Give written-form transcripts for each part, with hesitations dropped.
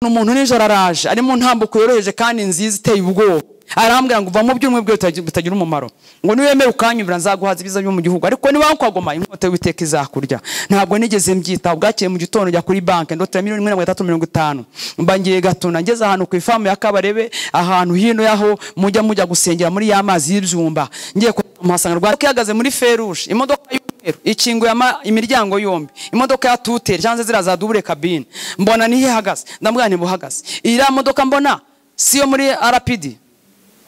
Umuntu nijoro araje ari mu ntambuko yoroheje kandi nziza iteye ubwoba, arambwira ngo uva mu by'umwe bwe bitagira umumaro, ngo niwemere ukanyumvira nzaguhaza ibiza byo mu gihugu, ariko niba ukagoma inkota y'Uwiteka izakurya. Ntabwo nigeze mbyitaho. Bwakeye mu gitondo njya kuri banki ndotera 1,350,000, mba ngiye Gatuna, ngeze ahantu ku ifamu ya Kabarebe, ahantu hino yaho mujya gusengera muri ya mazi y'ibyumba, ngiye kuhasanga rwa ihagaze muri feruje, imodoka y'umweru ikinguye imiryango yombi, imodoka ya tuteri cyangwa ziriya za double cabine, mbona niho ihagaze, ndamubwira nti buhagaze iriya modoka mbona siyo muri RPD,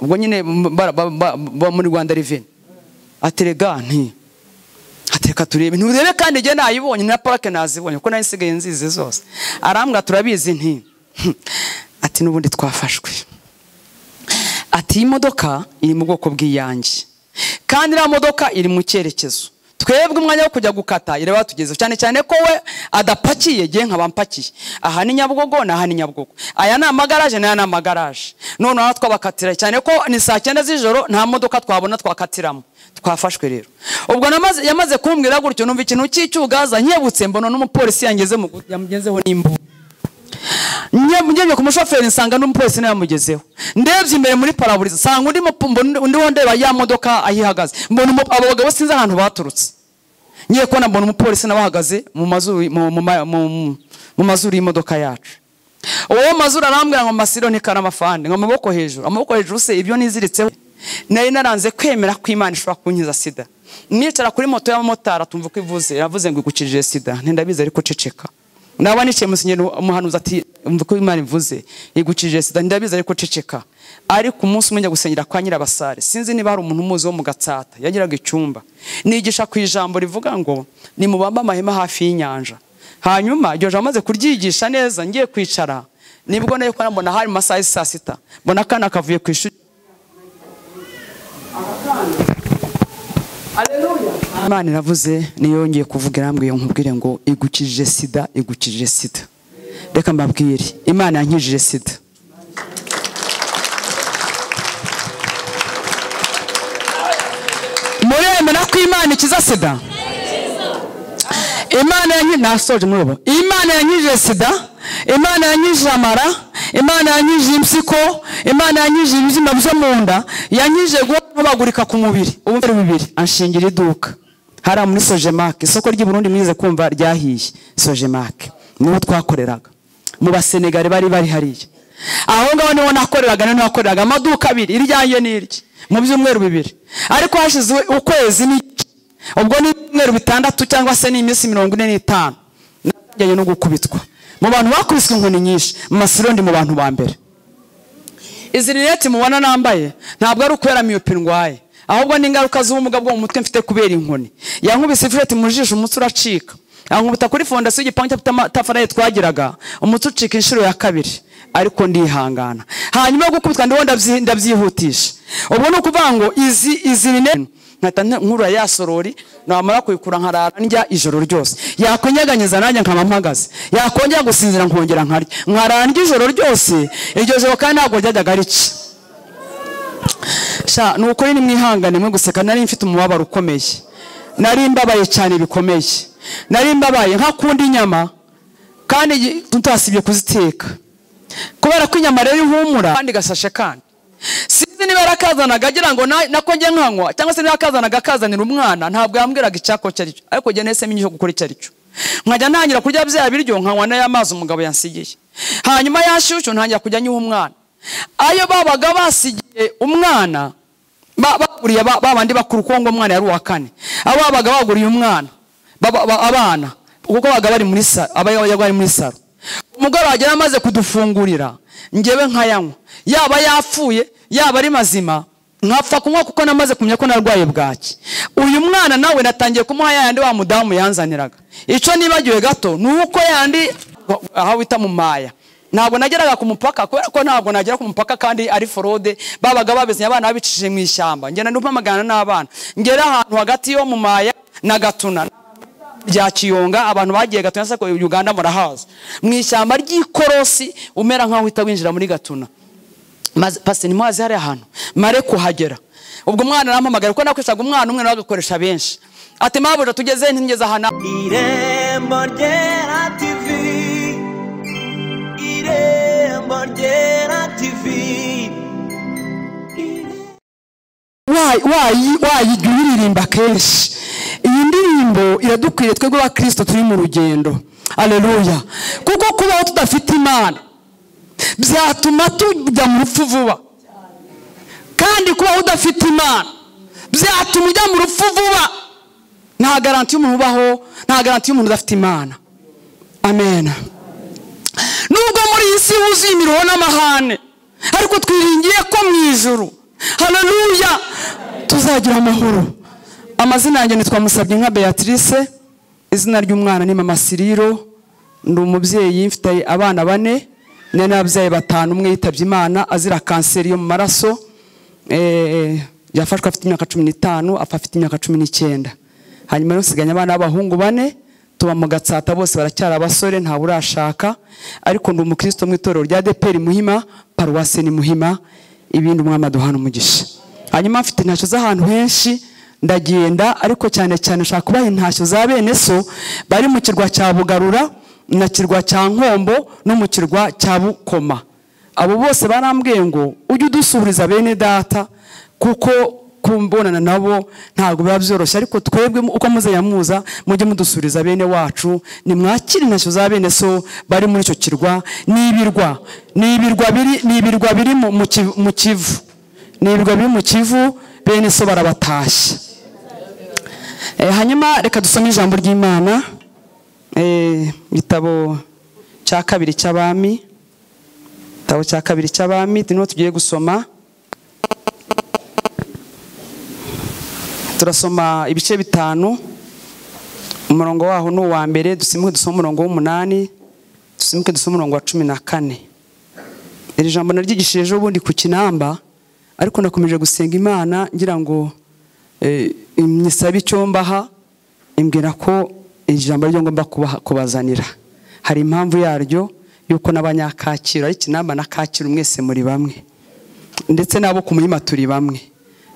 ubwo nyine muri Rwanda Revenue. Aterega nti atereka turebe, nturebe kandi njye nayibonye na parake nazibonye kuko nari nsigaye nzizi zose. Arambwira turabizi nti ati n'ubundi twafashwe, ati iyi modoka iri mu bwoko bw'iyange kandi iriya modoka iri mu cyerekezo twebwe umwanya wo kujya gukata ireba tugeze, cyane cyane ko we adapakiye giye nkaba mpakiye. Aha ni Nyabugogo na aha ni Nyabugogo, aya ni amagaraje n'aya ni amagaraje. None aho twabakatira cyane ko ni saa 9 z'ijoro nta modoka twabona twakatiramo, twafashwe rero. Ubwo yamaze kumbwira gutyo numva ikintu cy'icyugaza nkebutse, mbona n'umupolisi yamugezeho n'imbunda. Ngiye ku mushoferi nsanga n'umupolisi nawe yamugezeho. Ndebye imbere muri paraburiza nsanga undi ndeba ya modoka ahihagaze, mbona abo bagabo sinzi ahantu baturutse. Ngiye kubona mbona umupolisi nawe ahagaze mu mazuru y'imodoka yacu. Uwo mazuru arambwira ngo masiro ntikarama afande, ngo amaboko hejuru, amaboko hejuru se ibyo niziritseho. Nari naranze kwemera ko Imana ishobora kunkiza sida. Nicara kuri moto y'abamotari atumva ko ivuze, yavuze ngo igukijije sida, ntindabizi ariko ceceka. Naba nicaye musenyeri umuhanuzi ati umva ko Imana ivuze igukijije sida, ndabizi ariko ceceka. Ariko umunsi umwe njya gusengera kwa Nyirabasare, sinzi niba hari umuntu umuzi wo mu Gatsata yagiraga icyumba, nigisha ku ijambo rivuga ngo nimubamba amahema hafi y'inyanja. Hanyuma iryo jambo amaze kuryigisha neza ngiye kwicara, nibwo nayo ko mbona hari mu masaha ya saa 6, mbona akana kavuye ku ishuri. Imana iravuze niyongeye kuvuga irambwiye nkubwire ngo igukijije sida, igukijije sida. Reka mbabwire, Imana yankijije sida. Muremera ko Imana ikiza sida? Imana nasoje muri ubu. Imana yankijije sida, Imana yankijije amara, Imana yankijije impyiko, Imana yankijije ibibyimba byo mu nda, yankijije guhobagurika ku mubiri. Ubu bibiri anshingira iduka hariya muri Sojemak, isoko ry'i Burundi mwize kumva ryahiye. Sojemak niho twakoreraga, mu Basenegale bari hariya. Aho ngaho niho nakoreraga, niho nakoreraga amaduka abiri, iryanjye n'irye, mu byumweru bibiri. Ariko hashize ukwezi ni ubwo ni ibyumweru 6 cyangwa se ni iminsi 45 najyanye no gukubitwa. Mu bantu bakubiswe inkoni nyinshi, masiro ndi mu bantu ba mbere. Izi rinete mubona nambaye ntabwo ari ukwera miyopi ndwaye, ahubwo ni ingaruka z'ubumuga bwo mu mutwe mfite kubera inkoni. Yankubise ifureti mu jisho umutsi uracika, ankubita kuri fondasiyo y'igipangu cy'amatafari twagiraga, umutsi ucika inshuro ya 2, ariko ndihangana. Hanyuma yo gukubitwa ndiho ndabyihutisha. Ubwo ni ukuvuga ngo izi rinete nkahita nkura ya sorori, namara kuyikura nkarara ndya ijoro ryose. Yakonyeganyeza nanjye nkaba mpagaze, yakongera gusinzira nkongera nkarya, nkarara ndya ijoro ryose. Iryo joro kandi ntabwo ryajyaga rica. Sha ni ukuri nimwihangane mwe guseka, nari mfite umubabaro ukomeye, nari mbabaye cyane bikomeye, nari mbabaye nkakunda inyama kandi tutasibye kuziteka kubera ko inyama rero ihumura kandi gasashe. Kandi sinzi niba yarakazanaga agira ngo nako njye nkanywa, cyangwa se niba yakazanaga akazanira umwana, ntabwo yambwiraga icyako cyo aricyo, ariko njye nahise menya icyo gukora icyo aricyo. Nkajya ntangira kurya bya biryo nkanywa n'aya mazi umugabo yansigiye. Hanyuma yashyushyu ntangira kujya nyuha umwana. Ayo babaga basigiye umwana baguriye babandi bakuru, kuko ngo umwana yari uwa 4, abo babaga baguriye umwana abana kuko babaga bari muri saro, abayaga bari muri saro. Umugore wagera amaze kudufungurira njyewe nkayanywa, yaba yapfuye yaba ari mazima nkapfa kunywa kuko namaze kumenya ko narwaye bwaki. Uyu mwana nawe natangiye kumuha yandi wa mudamu yanzaniraga. Icyo nibagiwe gato nuko yandi aho wita mu maya, ntabwo nageraga ku mupaka kubera ko ntabwo nagera ku mupaka kandi ari forode, babaga babezanye abana babicishije mu ishyamba. Ngenda ndupamagana n'abana ngera ahantu hagati yo mu maya na Gatuna rya Kiyonga, abantu bagiye Gatuna se Uganda murahaza, mu ishyamba ry'ikorosi umera nkaho uhita winjira muri Gatuna. Pasi ntimuhazi hari ahantu mare kuhagera. Ubwo umwana arampamagara kuko nakoreshaga umwana umwe nawe agakoresha benshi, ati mabuja tugeze ntigeze aha. Irembo Ryera TV, Irembo. henshi. Iyi ndirimbo iradukwiriye twebwe ba Kristo turi mu rugendo. Haleluya. Kuko kubaho tudafite Imana byatuma tujya mu rupfu vuba, kandi kubaho udafite Imana byatuma ujya mu rupfu vuba. Nta garanti y'umuntu ubaho, nta garanti y'umuntu udafite Imana. Amen. Nubwo muri iyi si huzuye imiruho n'amahane, ariko twiringiye ko mu ijuru, haleluya, tuzagira amahoro. Amazina yanjye nitwa Musabyinka Beatrice, izina ry'umwana ni Mama Siriro. Ndi umubyeyi, mfite abana 4, nari nabyaye 5, umwe yitabye Imana azira kanseri yo mu maraso. Yafashwe afite imyaka 15, apfa afite imyaka 19. Hanyuma rero nsiganye abana b'abahungu 4, tuba mu Gatsata, bose baracyari abasore, nta burashaka. Ariko ndi umukristo mu itorero rya ADEPR Muhima, paruwase ni Muhima. Ibindi umwami aduhana umugisha. Hanyuma mfite intashyo z'ahantu henshi ndagenda, ariko cyane cyane nshaka kubaha intashyo za bene so bari mu kirwa cya Bugarura na kirwa cya Nkombo no mu kirwa cya Bukoma. Abo bose barambwiye ngo ujye udusuhuriza bene data, kuko kumbonana nabo ntabwo biba byoroshye, ariko twebwe uko muzajya muza mujye mudusuriza bene wacu. Nimwakire intashyo za bene so bari muri icyo kirwa. N'ibirwa n'ibirwa biri mu Kivu, n'ibirwa biri mu Kivu, bene so barabatashye. Hanyuma reka dusome ijambo ry'Imana, igitabo cya kabiri cy'Abami, igitabo cya kabiri cy'Abami niho tugiye gusoma. Turasoma ibice 5, umurongo waho ni uwa mbere, dusimuke dusome umurongo w'8, dusimuke dusome umurongo wa 14. Iri jambo naryigishije ejo bundi ku Kinamba, ariko nakomeje gusenga Imana ngira ngo nyisabe icyo mbaha, imbwira ko iri jambo ryo ngomba kubazanira. Hari impamvu yaryo yuko n'abanyakakiro ari Kinamba na Kacyiru mwese muri bamwe, ndetse nabo ku Muhima turi bamwe.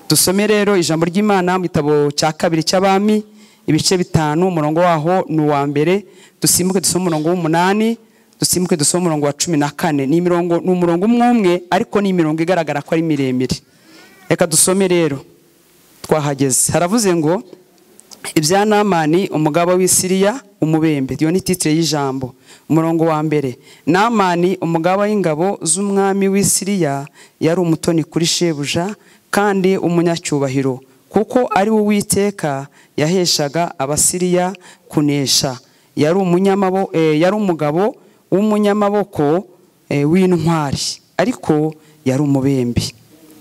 Dusome rero ijambo ry'Imana mu gitabo cya kabiri cy'Abami, ibice 5, umurongo waho ni uwa mbere, dusimbuke dusome umurongo w'8, dusimbuke dusome umurongo wa 14. Ni imirongo, ni umurongo umwe, ariko ni imirongo igaragara ko ari miremire. Reka dusome rero, twahageze. Haravuze ngo ibya Namani umugaba w'i Siriya umubembe. Iyo ni titre y'ijambo. Umurongo wa mbere, Namani umugaba w'ingabo z'umwami w'i Siriya yari umutoni kuri shebuja kandi umunyacyubahiro, kuko ari we Uwiteka yaheshaga Abasiriya kunesha. Yari umugabo w'umunyamaboko w'intwari, ariko yari umubembe.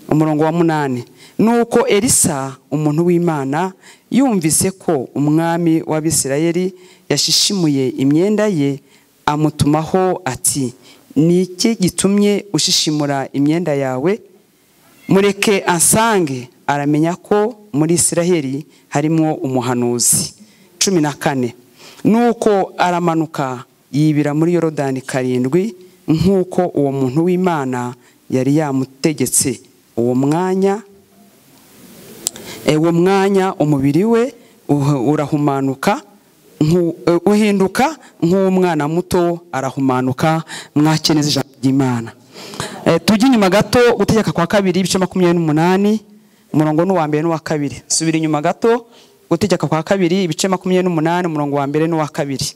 Umurongo wa 8, nuko Elisa umuntu w'Imana yumvise ko umwami w'Abisirayeli yashishimuye imyenda ye, amutumaho ati: ni iki gitumye ushishimura imyenda yawe? Mureke ansange, aramenya ko muri Isiraheli harimo umuhanuzi. 14, nuko aramanuka yibira muri Yorodani 7, nk'uko uwo muntu w'Imana yari yamutegetse. Uwo mwanya umubiri we urahumanuka, uhinduka nk'umwana muto, arahumanuka. Mwakeneze ijambo ry'Imana. Tujye inyuma gato, gutegeka kwa kabiri ibice 28, umurongo n'uwa mbere n'uwa kabiri. Subira inyuma gato, gutegeka kwa kabiri ibice 28, umurongo wa mbere n'uwa kabiri.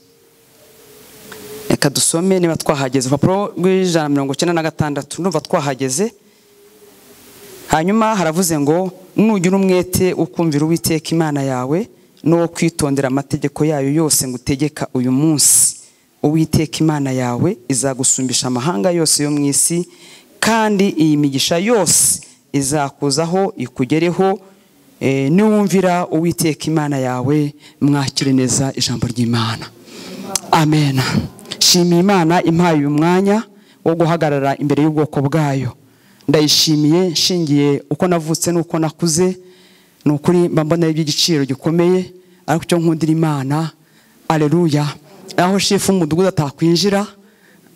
Reka dusome niba twahageze. Urupapuro rw'196, ndumva twahageze. Hanyuma haravuze ngo nugira umwete ukumvira Uwiteka Imana yawe no kwitondera amategeko yayo yose ngutegeka uyu munsi, Uwiteka Imana yawe izagusumbisha amahanga yose yo mu isi, kandi iyi migisha yose izakuzaho ikugereho niwumvira Uwiteka Imana yawe. Mwakire neza ijambo ry'Imana. Amen. Shimiye Imana impaye uyu mwanya wo guhagarara imbere y'ubwoko bwayo. Ndayishimiye nshingiye uko navutse n'uko nakuze, ni ukuri mba mbona iby'igiciro gikomeye, ariko icyo nkundira Imana, aleluya, aho shefu w'umudugudu atakwinjira,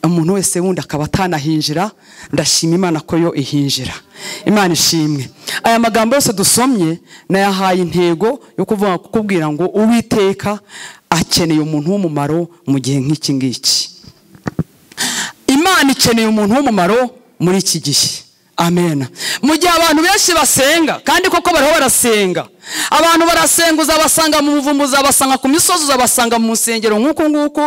umuntu wese wundi akaba atanahinjira, ndashima Imana ko yo ihinjira. Imana ishimwe. Aya magambo yose dusomye nayahaye intego yo kuvuga kukubwira ngo Uwiteka akeneye umuntu w'umumaro mu gihe nk'iki ngiki. Imana ikeneye umuntu w'umumaro muri iki gihe. Amen. Mu gihe abantu benshi basenga kandi koko bariho barasenga, abantu barasenga, uzabasanga mu buvumo, uzabasanga ku misozi, uzabasanga mu nsengero nk'uku nguku,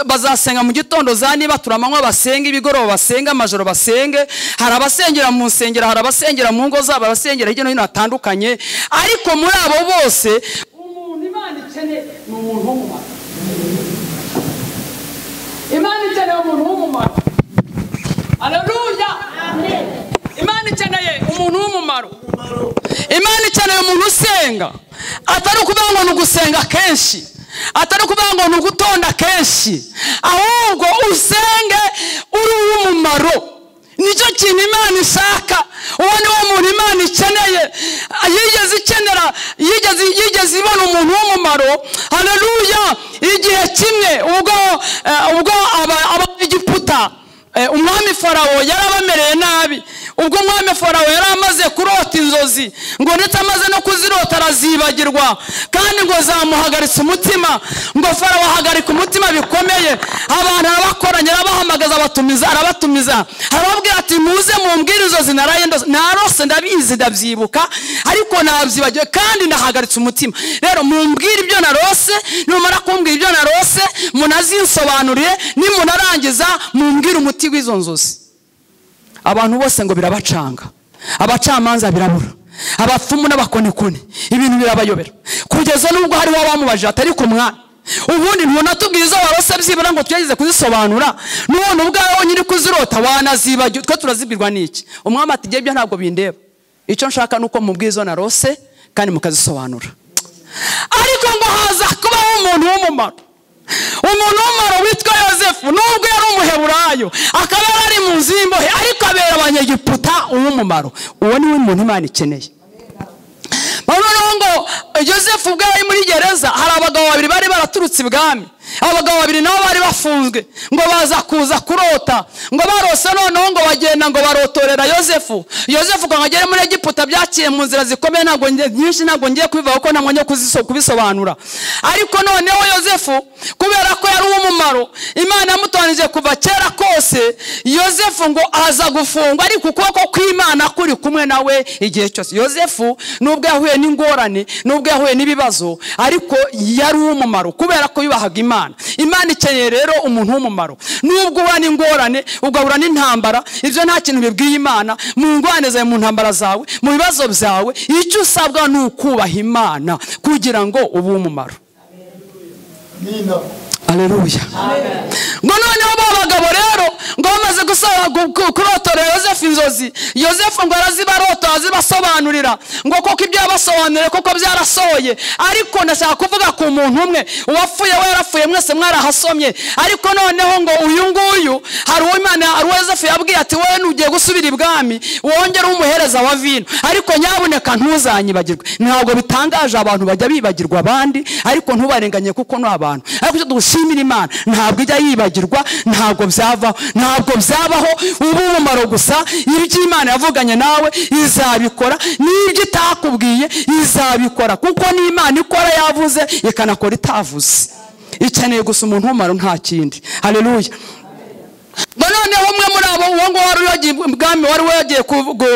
bazasenga mu gitondo za niba turamanywa basenga, ibigoroba basenga, amajoro basenge. Hari abasengera mu nsengero, hari abasengera mu ngo zabo, abasengera hirya no hino hatandukanye. Ariko muri abo bose umuntu Imana ikeneye ni umuntu w'umumaro. Imana ikeneye umuntu w'umumaro. Haleluya. Amen. Imana ikeneye umuntu w'umumaro. Imana ikeneye umuntu usenga, atari ukuvuga ngo ni ugusenga kenshi, atari ukuvuga ngo ni ugutonda kenshi, ahubwo usenge uri uw'umumaro. Nicyo kintu Imana ishaka. Uwo ni wo muntu Imana ikeneye. Yigeze ikenera, yigeze ibona umuntu w'umumaro. Haleluya. Igihe kimwe ubwo Abanyegiputa, umwami Farawo yarabamereye nabi. Ubwo umwami Farawo yari amaze kurota inzozi, ngo ndetse amaze no kuzirota arazibagirwa, kandi ngo zamuhagaritse umutima. Ngo Farawo ahagarika umutima bikomeye, abantu arabakoranya, arabahamagaza, abatumiza, arabatumiza, arababwira ati muze mumbwire inzozi naraye narose, ndabizi, ndabyibuka, ariko nabyibagiwe kandi ndahagaritse umutima. Rero mumbwire ibyo narose, numara kumbwira ibyo narose munazinsobanurire, nimunarangiza mumbwire umuti w'izo nzozi. Abantu bose ngo birabacanga, abacamanza birabura, abapfumu n'abakonekone, ibintu birabayobera, kugeza n'ubwo hariho abamubajije ati ariko mwana, ubundi ntunatubwira izo warose byibura ngo tugerageze kuzisobanura, none ubwawe wonyine kuzirota wanazibagiwe, twe turazibwirwa n'iki? Umwami ati ibyo ntabwo bindeba, icyo nshaka ni uko mubwira izo narose kandi mukazisobanura. Ariko ngo haza kubaho umuntu w'umumaro, umuntu w'umumaro witwa Yosefu. Nubwo yari umuheburayo akaba yari mu nzu y'imbohe, ariko abera abanyegiputa uw'umumaro. Uwo ni we muntu Imana ikeneye. Noneho ngo Yosefu ubwo yari muri gereza, hari abagabo babiri bari baraturutse ibwami. Abagabo babiri nabo bari bafunzwe, ngo baza kuza kurota, ngo barose noneho ngo bagenda ngo barotorera Yosefu. Yosefu ngo agere muri Egiputa byaciye mu nzira zikomeye, ntabwo nyinshi, ntabwo ngiye kubivuga kuko nta mwanya wo kubisobanura. Ariko noneho Yosefu kubera ko yari uw'umumaro, Imana yamutoranije kuva kera kose, Yosefu ngo aza gufungwa, ariko ukuboko kw'Imana kuri kumwe nawe igihe cyose. Yosefu nubwo yahuye n'ingorane, nubwo yahuye n'ibibazo, ariko yari uw'umumaro kubera ko yubahaga Imana. Imana ikeneye rero umuntu w'umumaro. Nubwo uhura n'ingorane, ugahura n'intambara, ibyo nta kintu bibwiye Imana. Mu ngorane zawe, mu ntambara zawe, mu bibazo byawe, icyo usabwa ni ukubaha Imana kugira ngo ube uw'umumaro. Haleluya. Ngo noneho ba bagabo rero ngo bamaze kurotora Yosefu inzozi, Yosefu ngo arazibarota, azibasobanurira, ngo koko ibyo yabasobanuriye koko byarasohoye. Ariko ndashaka kuvuga ku muntu umwe uwapfuye, we yarapfuye, mwese mwarahasomye. Ariko noneho ngo uyu nguyu hari uwo Imana, hari uwo Yosefu yabwiye ati wowe nugiye gusubira ibwami wongere umuhereza wa vino, ariko nyabuneka ntuzanyibagirwe. Ntabwo bitangaje abantu bajya bibagirwa abandi, ariko ntubarenganye kuko ni abantu. Ariko dushimira Imana ntabwo ijya yibagirwa, ntabwo byavaho, ntabwo byabaho. Ubu umumaro gusa, ibyo Imana yavuganye nawe izabikora, n'ibyo itakubwiye izabikora, kuko ni Imana ikora yavuze ikanakora itavuze. Ikeneye gusa umuntu w'umumaro, nta kindi. Haleluya. Noneho umwe muri abo, uwo ngo wari yagiye ibwami, wari yagiye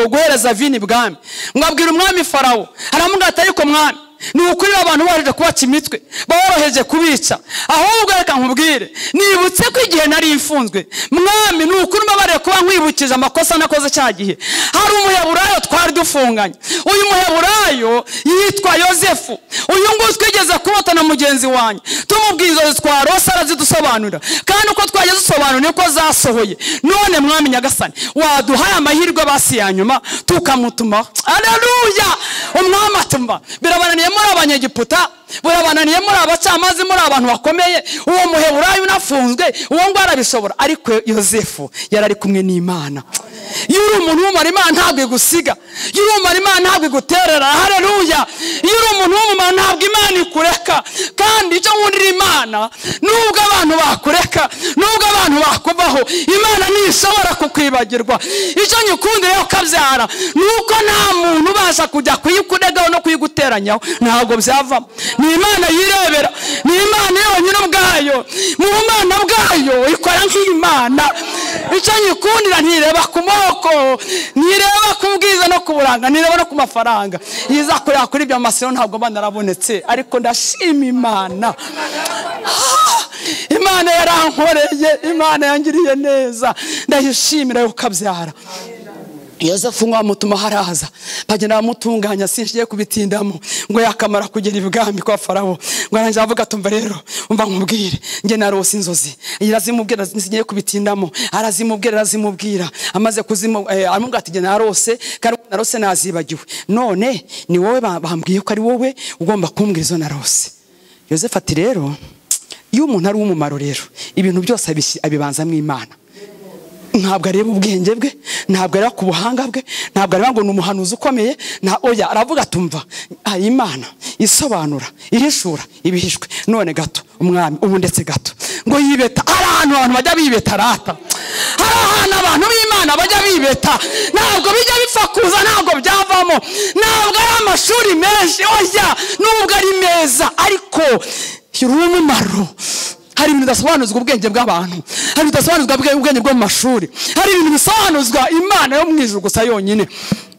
guhereza vino ibwami, ngo abwira umwami Farawo, aramubwira ati ariko mwami, ni ukuri abantu boroheje kubaca imitwe, boroheje kubica, ahubwo reka nkubwire, nibutse ko igihe nari mfunzwe, mwami, ni ukuri mbabariye kuba nkwibukije amakosa nakoze cya gihe. Hari umuheburayo twari dufunganye, uyu muheburayo yitwa Yosefu, uyu nguyu twigeze kurota na mugenzi wanjye, tumubwiye inzozi twarose arazidusobanurira, kandi uko twagiye dusobanura niko zasohoye. None mwami nyagasani, waduhaye amahirwe basi ya nyuma tukamutumaho. Haleluya. Umwami atuma birabananiye muri abanyegiputa, burabananiye muri abacamanza, muri abantu bakomeye, uwo muheburayo unafunzwe, uwo ngo arabishobora. Ariko Yosefu yari ari kumwe n'Imana. Iyo uri umuntu w'umumaro, Imana ntabwo igusiga. Iyo uri umumaro, Imana ntabwo iguterera. Haleluya. Iyo uri umuntu w'umumaro, ntabwo Imana ikureka. Kandi icyo nkundira Imana, nubwo abantu bakureka, nubwo abantu bakuvaho, Imana ntishobora kukwibagirwa. Icyo nyikundira yo kabyara nuko nta muntu ubasha kujya kuyikuregaho no kuyiguteranyaho, ntabwo byavamo. Ni Imana yirebera, ni Imana yonyine ubwayo, mu Mana bwayo ikora nk'Imana. Icyo nyikundira ntireba ku moko, koko nireba ku bwiza no kuburanga, nireba no ku mafaranga. Yiza kureba kuri ibyo amasero ntabwo mba narabonetse, ariko ndashima Imana. Imana yarankoreye, Imana yangiriye neza, ndayishimira yo kabyara. Yosefu ngo amutuma haraza, bagenda bamutunganya, sinshiye kubitindamo, ngo yakamara kugera ibwami kwa Farawo, ngo aranje avuga tumva rero umva nkubwire nge narose inzozi. Irazimubwira, singiye kubitindamo, arazimubwira amaze kuzimu aramubwira ati nge narose kandi narose nazibagiwe, none ni wowe bambwiye ko ari wowe ugomba kumbwira izo narose. Yosefu ati rero iyo umuntu ari umumaro rero ibintu byose abibanza mu Imana. Ntabwo areba ubwenge bwe, ntabwo areba ku buhanga bwe, ntabwo areba ngo ni umuhanuzi ukomeye, na oya, aravuga atumva Imana isobanura irishura ibihishwe. None gato umwami ubu ndetse gato ngo yibeta. Hari ahantu abantu bajya bibeta rata, hari ahantu abantu b'Imana bajya bibeta, ntabwo bijya bipfa kuza, ntabwo byavamo, ntabwo ari amashuri menshi, oya, nubwo ari meza ariko umumaro. Hari ibintu bidasobanuzwa ubwenge bw'abantu, hari bidasobanuzwa ubwenge bwo mu mashuri, hari ibintu bisobanuzwa Imana yo mu ijuru gusa yonyine.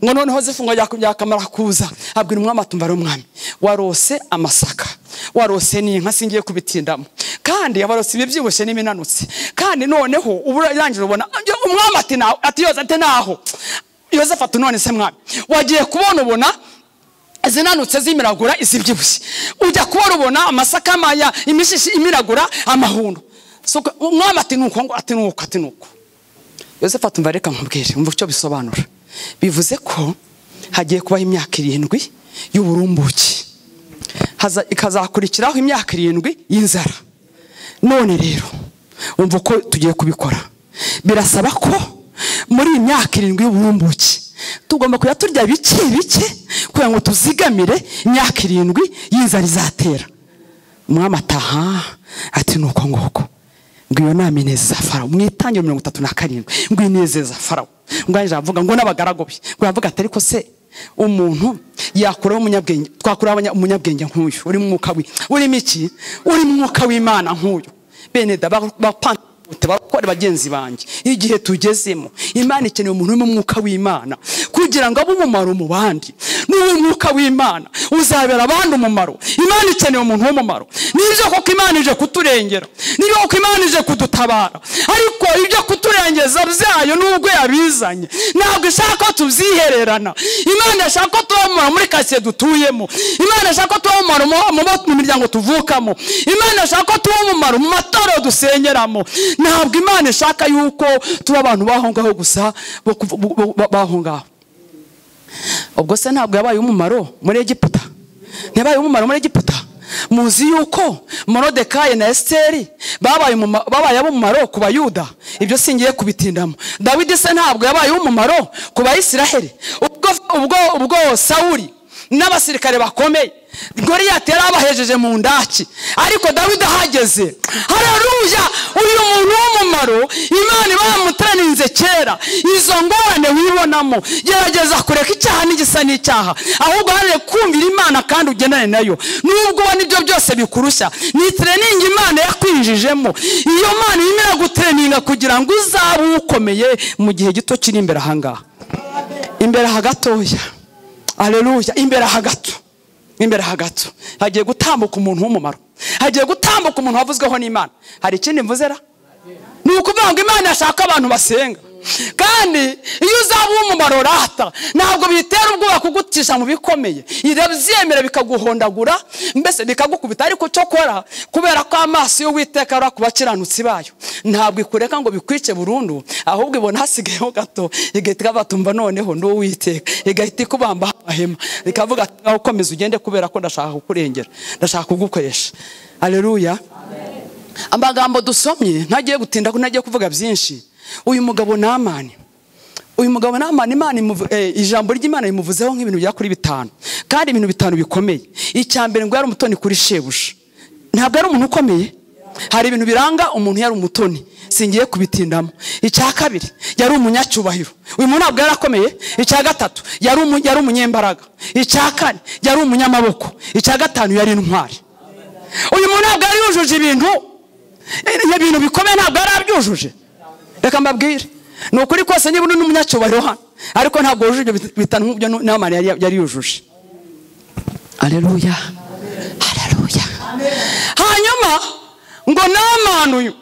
Ngo noneho zifunga yakamara kuza abwira umwami atumva ari umwami warose amasaka, warose n'inka, singiye kubitindamo, kandi yabarose ibibyibushye n'iminanutse, kandi noneho uburangije ubona umwami ati naho, ati Yozefu ati naho. Yozefu ati none se mwami wagiye kubona ubona zinanutse zimiragura izibyibushye, ujya kubona ubona amasaka maya imishishi imiragura amahundo. So umwami ati nuko, ngo ati nuko, ati nuko. Yosefu atumva reka nkubwire umva icyo bisobanura. Bivuze ko hagiye kubaho imyaka 7 y'uburumbuki, ikazakurikiraho imyaka 7 y'inzara. None rero umva uko tugiye kubikora. Birasaba ko muri iyi myaka 7 y'uburumbuki tugomba kujya turya bike bike kugira ngo tuzigamire imyaka 7 y'inzara izatera. Umwami ataha ati nuko nguko, ngo iyo nama inezeza Farawo. Mu itangiriro 37 ngo inezeza Farawo, ngo aje avuga ngo n'abagaragu be, ngo avuga ati ariko se umuntu yakuraho umunyabwenge, twakuraho umunyabwenge nk'uyu uri mu mwuka we, uri miki, uri mu mwuka w'Imana nk'uyu. Bene da bakora bagenzi banjye, igihe tugezemo Imana ikeneye umuntu uri mu mwuka w'Imana kugira ngo abe umumaro mu bandi. N'uwo mwuka w'Imana uzabera abandi umumaro. Imana ikeneye umuntu w'umumaro. Nibyo koko Imana ije kuturengera, nibyo koko Imana ije kudutabara, ariko ibyo kuturengeza byayo nubwo yabizanye ntabwo ishaka ko tubyihererana. Imana ishaka ko tuba umumaro muri kasiye dutuyemo, Imana ishaka ko tuba umumaro mu miryango tuvukamo, Imana ishaka ko tuba umumaro mu matorero dusengeramo. Ntabwo Imana ishaka yuko tuba abantu baho ngaho gusa, baho ngaho. Ubwo se ntabwo yabaye umumaro muri Egiputa? Ntiyabaye umumaro muri Egiputa? Muzi yuko Morodekayi na Esiteri babaye umumaro ku Bayuda, ibyo singiye kubitindamo. Dawidi se ntabwo yabaye umumaro ku Bayisiraheli? Ubwo Sawuli n'abasirikare bakomeye Goliyati yarabahejeje mu ndaki, ariko Dawidi ahageze, haleluya, uyu muntu w'umumaro Imana bamutraninze kera. Izo ngorane wibonamo, gerageza kureka icyaha n'igisa n'icyaha, ahubwo haranire kumvira Imana kandi ugendane nayo. Nubwo ubona ibyo byose bikurushya, ni training Imana yakwinjijemo. Iyo Mana irimo iragutraininga kugira ngo uzabe ukomeye mu gihe gito kiri imbere ahangaha, imbere aha gatoya. Haleluya, imbere aha gato, imbere aha gato hagiye gutambuka umuntu w'umumaro, hagiye gutambuka umuntu wavuzweho n'Imana. Hari ikindi mvuzera? Ni ukuvuga ngo Imana yashaka abantu basenga, kandi iyo uzaba umumaro rata ntabwo bitera ubwoba kugutisha mu bikomeye, irabyemera bikaguhondagura, mbese bikagukubita. Ariko cyo kora kubera ko amaso y'Uwiteka ari ku bakiranutsi bayo, ntabwo ikureka ngo bikwice burundu, ahubwo ibona hasigayeho gato igahita batumva noneho ndi Uwiteka, igahita ikubamba amahema, ikavuga ati ngaho komeza ugende kubera ko ndashaka kukurengera, ndashaka kugukoresha. Haleluya. Amagambo dusomye ntagiye gutinda, ntagiye kuvuga byinshi. Uyu mugabo Naamani, uyu mugabo Naamani, Imana ijambo ry'Imana rimuvuzeho nk'ibintu bya kuri 5, kandi ibintu 5 bikomeye. Icya mbere ngo yari umutoni kuri shebuja. Ntabwo ari umuntu ukomeye, hari ibintu biranga umuntu yari umutoni, singiye kubitindamo. Icya kabiri yari umunyacyubahiro, uyu muntu ntabwo yarakomeye. Icya gatatu yari umunyembaraga. Icya kane yari umunyamaboko. Icya gatanu yari intwari. Uyu muntu ntabwo yari yujuje ibintu bikomeye, ntabwo yari abyujuje. Reka mbabwire, Ni ukuri kose niba uri n'umunyacyubahiro hano, ariko ntabwo wujuje ibyo bitanu nk'ibyo Namani yari yujuje. Haleluya, haleluya. Hanyuma ngo Namani uyu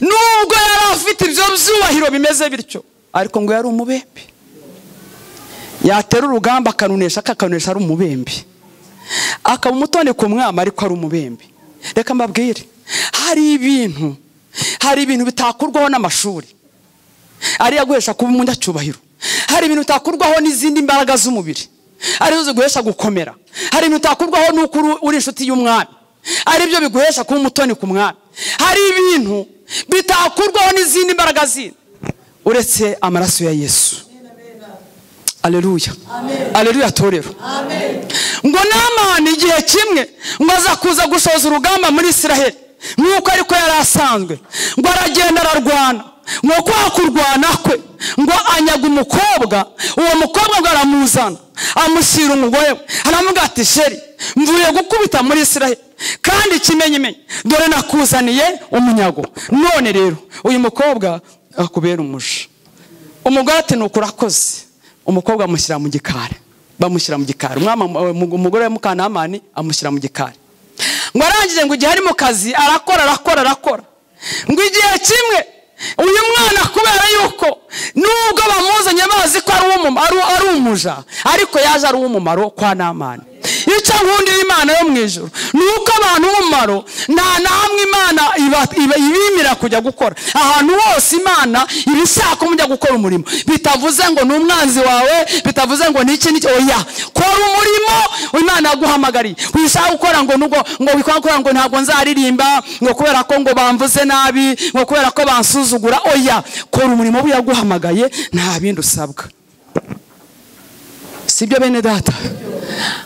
nubwo yari afite ibyo byubahiro bimeze bityo, ariko ngo yari umubembe. Yatera urugamba akarunesha, akakarunesha ari umubembe, akaba umutoni ku mwami ariko ari umubembe. Reka mbabwire, hari ibintu bitakurwaho n'amashuri ari yaguhesha kuba umunyacyubahiro. Hari ibintu bitakurwaho n'izindi mbaraga z'umubiri arizo ziguhesha gukomera. Hari ibintu bitakurwaho n'uko uri inshuti y'umwami, ari byo biguhesha kuba umutoni ku mwami. Hari ibintu bitakurwaho n'izindi mbaraga zindi uretse amaraso ya Yesu. Haleluya, haleluya torero. Ngo Namani igihe kimwe ngo aza kuza gushoza urugamba muri Isiraheli nk'uko ariko yari asanzwe, ngo aragenda ararwana. Ngo kwa kurwana kwe ngo anyaga umukobwa, uwo mukobwa ngo aramuzana amushyira umugore we, aramubwira ati sheri mvuye gukubita muri Isiraheli kandi ikimenyimenyi dore nakuzaniye umunyago, none rero uyu mukobwa akubera umuja. Umugore ati nuko urakoze. Umukobwa amushyira mu gikari, bamushyira mu gikari. Umugore wa Mukanamani amushyira mu gikari. Ngo arangije ngo igihe ari mu kazi arakora arakora arakora. Ngo igihe kimwe uyu mwana kubera yuko nubwo bamuzanye bazi ko ari umuja, ariko yaje ari uw'umumaro kwa Namani. Icyo nkundira Imana yo mu ijuru ni uko abantu b'umumaro nta na hamwe Imana ibimira kujya gukora. Ahantu hose Imana iba ishaka mujya gukora umurimo, bitavuze ngo ni umwanzi wawe, bitavuze ngo ni iki n'iki, oya, kora umurimo Imana yaguhamagariye. Wishaka gukora ngo nubwo ngo wikora ngo ntabwo nzaririmba ngo kubera ko ngo bamvuze nabi, ngo kubera ko bansuzugura, oya, kora umurimo yaguhamagaye, nta bindi usabwa. Sibyo bene data?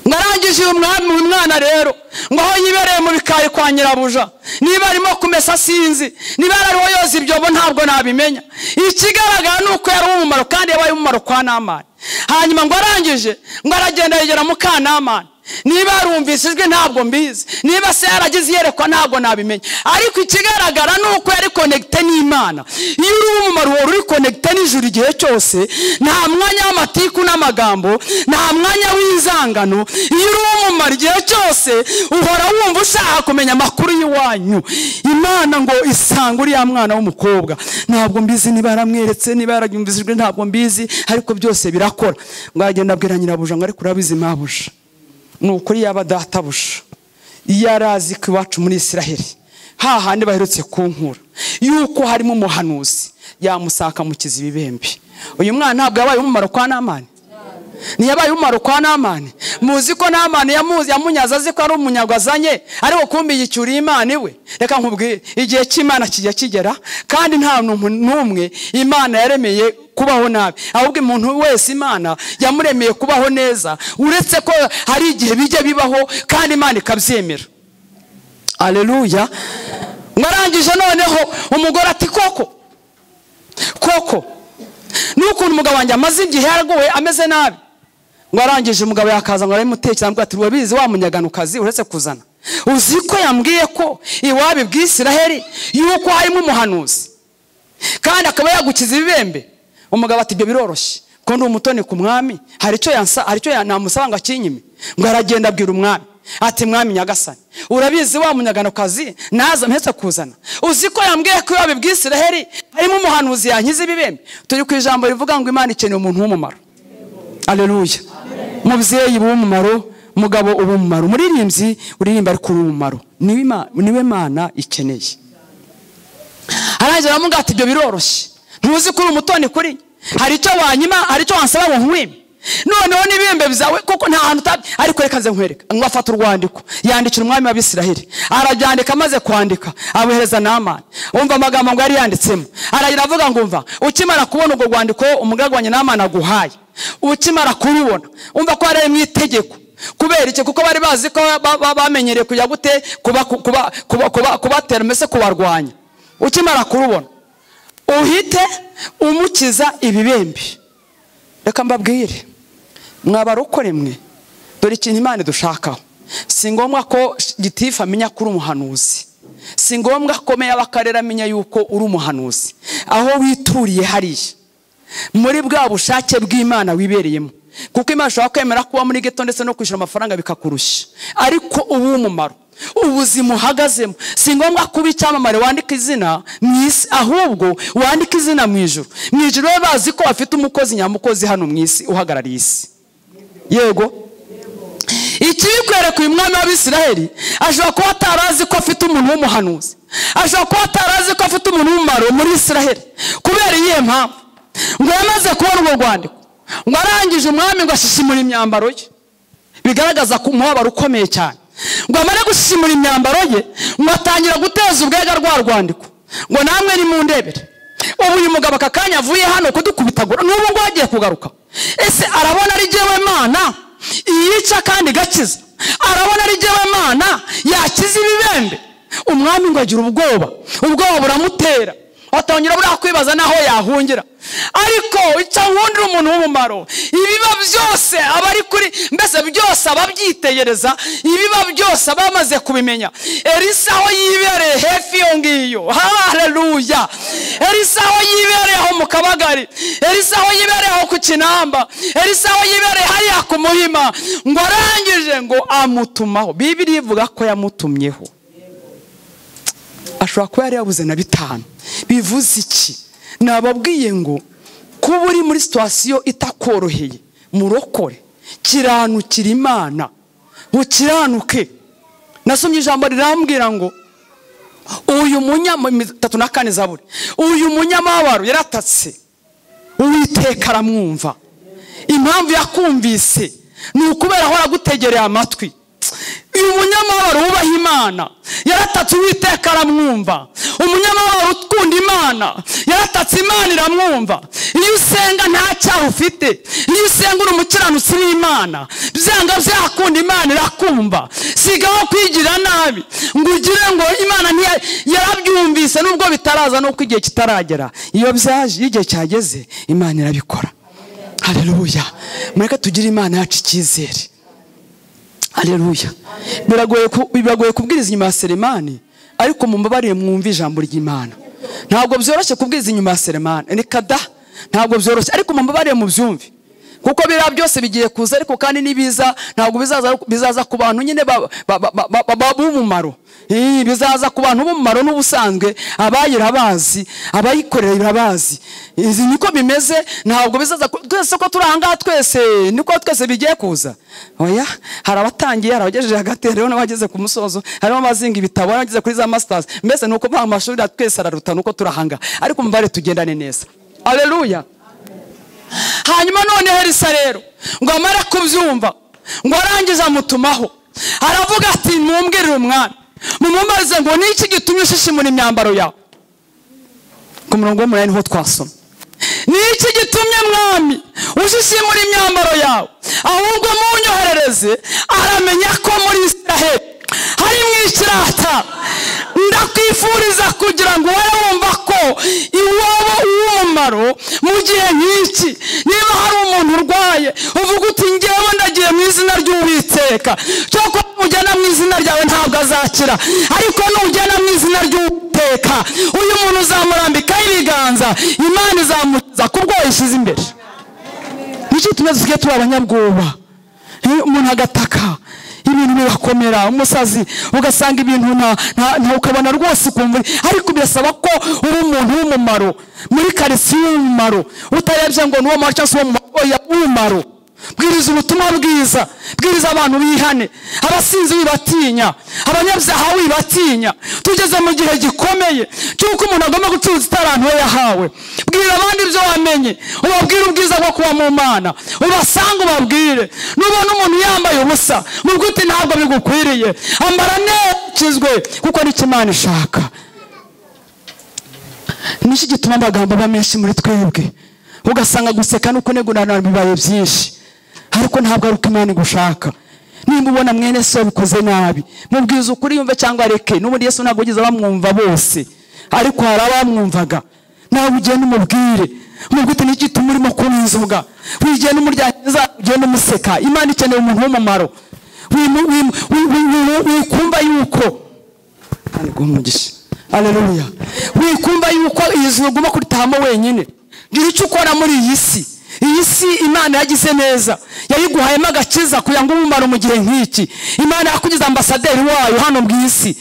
Ngarangije uyu mwana rero ngo aho yibereye mu bikari kwa nyirabuja, niba arimo kumesa sinzi, niba ariho yoza ibyobo ntabwo nabimenya. Ikigaragara ni uko yari umumaro kandi yabaye umumaro kwa Namani. Hanyuma ngo arangije ngo aragenda yegera Mukanamani, niba yarumvise ijwi ntabwo mbizi, niba se yaragize iyerekwa ntabwo nabimenya, ariko ikigaragara ni uko yari connecté n'Imana. Iyo uri umumaro uhora uri connecté n'ijuru igihe cyose, nta mwanya w'amatiku n'amagambo, nta mwanya w'inzangano. Iyo uri umumaro igihe cyose uhora wumva ushaka kumenya amakuru y'iwanyu. Imana ngo isanga uriya mwana w'umukobwa, ntabwo mbizi niba yaramweretse, niba yarabyumvise ijwi ntabwo mbizi, ariko byose birakora. Ngo aragenda abwira nyirabuja ngo ariko urabizi mabuja, ni ukuri yaba databuja yarazi ko iwacu muri Isiraheli hahandi baherutse kunkura yuko harimo umuhanuzi yamusaka mukiza ibibembe. Uyu mwana ntabwo yabaye umumaro kwa Namani, ntiyabaye umumaro kwa Namani. Muzi ko Namani yamunyaza azi ko ari umunyago azanye, ariko kumbi yicyuriye Imana iwe. Reka nkubwire, igihe cy'Imana kijya kigera, kandi nta muntu n'umwe Imana yaremeye kubaho nabi, ahubwo umuntu wese Imana yamuremeye kubaho neza, uretse ko hari igihe bijya bibaho kandi Imana ikabyemera. Haleluya. Ngarangije noneho umugore ati koko koko n'ukuntu umugabo wanjye amaze igihe yaragowe ameze nabi. Ngo arangije umugabo yakaza ngo aramutekera, amubwira ati urabizi wa munyaganukazi uretse kuzana, uzi ko yambwiye ko iwabi bw'Isiraheli yuko harimo umuhanuzi kandi akaba yagukiza ibibembe. Umugabo ati ibyo biroroshye ko ndi umutoni ku mwami, hari icyo yansa, hari icyo namusaba ngo akinyime. Ngo aragenda abwira umwami ati mwami nyagasani, urabizi wa munyaganukazi naza mpetse kuzana, uzi ko yambwiye ko iwabi bw'Isiraheli harimo umuhanuzi yankiza ibibembe. Turi ku ijambo rivuga ngo Imana ikeneye umuntu w'umumaro. Haleluya. Mubyeyi w'umumaro, mugabo uw'umumaro, umuririmbyi uririmba ariko uw'umumaro, niwe Mana ikeneye. Arangije aramubwira ati ibyo biroroshye, ntuzi ko uri umutoni kuri, hari icyo wanyima, hari icyo wansaba ngo nkwime, noneho n'ibihembe byawe kuko nta hantu utabi, ariko reka nze nkwereke. Ngo afata urwandiko yandikira umwami w'Abisiraheli, arabyandika, amaze kwandika abohereza Namani. Umva amagambo ngo yari yanditsemo, aragira avuga ngo umva, ukimara kubona urwo rwandiko umugaragu wanjye Namani aguhaye, ukimara kurubona, umva ko ari mu itegeko. Kubera iki? Kuko bari bazi ko bamenyereye kujya gute kubatera mbese kubarwanya. Ukimara kurubona uhite umukiza ibibembe. Reka mbabwire mwabarokore mwe, dore ikintu Imana idushakaho. Si ngombwa ko gitifu amenya kuri umuhanuzi, Si ngombwa ko meya w'akarere amenya yuko uri umuhanuzi. Aho wituriye hariya muri bwa bushake bw'Imana wibereyemo, kuko Imana ishobora kwemera kuba muri ghetto ndetse no kwishyura amafaranga bikakurushya, ariko ubu umumaro ubuzima uhagazemo. Si ngombwa kuba icyamamare wandika izina mu isi, ahubwo wandika izina mu ijuru. Mu ijuru bazi ko bafite umukozi nyamukozi hano mu isi uhagarariye isi. Yego, ikibikwereka uyu mwami w'Abisiraheli ashobora kuba atarazi ko afite umuntu w'umuhanuzi, ashobora kuba atarazi ko afite umuntu w'umumaro muri Isiraheli. Kubera iyihe mpamvu? Ngo yamaze kubona urwo rwandiko, ngo arangije umwami ngo ashishimura imyambaro ye, bigaragaza ko umubabaro ukomeye cyane. Ngo amare gushishimura imyambaro ye, ngo atangira guteza ubwega rwa rwandiko, ngo namwe nimundebere. Ubu uyu mugabo aka kanya avuye hano kudukubitagura, n'ubu ngo agiye kugaruka. Ese arabona ari jyewe Mana iyica kandi gakiza? Arabona ari jyewe Mana yakiza ibibembe? Umwami ngo agira ubwoba, ubwoba buramutera, atangira buriya kwibaza naho yahungira. Ariko icyo nkundira umuntu w'umumaro, ibiba byose aba ari kuri, mbese byose ababyitegereza, ibiba byose abamaze kubimenya. Elisa aho yibereye hefi iyo ngiyo, haleluya. Elisa aho yibereye aho mu Kabagari, Elisa aho yibereye aho ku Kinamba, Elisa aho yibereye hariya ku Muhima, ngo arangije ngo amutumaho. Bibiliya ivuga ko yamutumyeho. Ashobora kuba yari yabuze na 5. Bivuze iki? Nababwiye ngo kuba uri muri situation itakoroheye, murokore, kiranukira Imana, ukiranuke. Nasomye ijambo rirambwira ngo uyu munyama 34 Zaburi, uyu munyamabaro yaratatse, Uwiteka aramwumva. Impamvu yakumvise ni ukubera ahora agutegereye amatwi. Uyu munyamabaro wubaha Imana yaratatse, Uwiteka aramwumva. Umunyamabaro ukunda Imana yaratatse, Imana iramwumva. Iyo usenga nta cyaha ufite, iyo usenga uri umukiranutsi w'Imana, byanga byakunda Imana irakumva. Sigaho kwigira nabi ngo ugire ngo Imana yarabyumvise nubwo bitaraza, nuko igihe kitaragera. Iyo byaje, igihe cyageze, Imana irabikora. Haleluya. Mureke tugire Imana yacu icyizere. Haleluya. Biragoye kubwiriza inyuma ya Selemani, ariko mumbabarire mwumve ijambo ry'Imana. Ntabwo byoroshye kubwiriza inyuma ya Selemani, reka da, ntabwo byoroshye, ariko mumbabarire mubyumve, kuko biriya byose bigiye kuza, ariko kandi nibiza ntabwo bizaza ku bantu nyine b'umumaro. Bizaza ku bantu b'umumaro n'ubusanzwe, abayira bazi, abayikorera irabazi. Izi niko bimeze, ntabwo bizaza twese ko turanga twese, niko twese bigiye kuza. Oya, hari abatangiye, hari abagejeje hagati, hariho n'abageze ku musozo, harimo abazinga ibitabo, abageze kuri za masters. Mbese nuko ba amashuri twese araruta nuko turahanga, ariko mubare tugendane neza. Haleluya. Hanyuma none Elisa rero ngo amare kubyumva, ngo arangize amutumaho, aravuga ati mumbwirire umwami, mumumarize ngo niki gitumye ushishimura imyambaro yawe. Ku murongo w'umunani niho twasoma. Niki gitumye mwami ushishimura imyambaro yawe? Ahubwo munyoherereze aramenya ko muri Isiraheli hari mu ikirata. Ndakwifuriza kugira ngo wowe wumva ko iwabo uw'umumaro mu gihe nk'iki. Niba hari umuntu urwaye, uvuga uti ngewe ndagiye mu izina ry'Uwiteka, cyoko ugenda mu izina ryawe ntabwo azakira, ariko nugenda mu izina ry'Uwiteka uyu muntu uzamurambikaho ibiganza, Imana izamukiza kubwo yishyize imbere. Nicyo tumeze dusigaye turi abanyabwoba. Umuntu agataka ibintu birakomera, umusazi ugasanga ibintu nta ukabona rwose ukumva, ariko birasaba ko uri umuntu w'umumaro muri karitsiye w'umumaro, utarebye ngo nuwo mumaro cyangwa se uwo mumaro. Bwiriza ubutumwa bwiza, bwiriza abantu bihane, abasinzi wibatinya, abanyabyaha wibatinya. Tugeze mu gihe gikomeye cy'uko umuntu agomba gucuruza itarantu we yahawe. Bwira abandi ibyo wamenye, ubabwire ubwiza bwo kuba mu Mana, ubasanga ubabwire. Nubona umuntu yambaye ubusa, mubwire uti ntabwo bigukwiriye, ambara neza kuko nicyo Imana ishaka. Niki gituma amagambo aba menshi muri twebwe, ugasanga guseka no kunegurana bibaye byinshi, ariko ntabwo ari uko Imana igushaka. Nimba ubona mwene so bikoze nabi, mubwize ukuri yumve cyangwa areke. N'ubundi Yesu ntabwo ugeze bamwumva bose, ariko hari abamwumvaga. Nawe ugenda umubwire, mubwite niki gituma urimo kunywa inzoga, wigenda umuryangiza, ugenda umuseka. Imana ikeneye umuntu w'umumaro. Wikumva yuko Kandi guha umugisha. Haleluya. Wikumva yuko iyi nzu ugomba kuritahamo wenyine. Gira icyo ukora muri iyi si. Iyi si Imana yagize neza, yayiguhayemo agakiza kugira ngo umumaro mu gihe nk'iki. Imana yakugize ambasaderi wayo hano mu isi.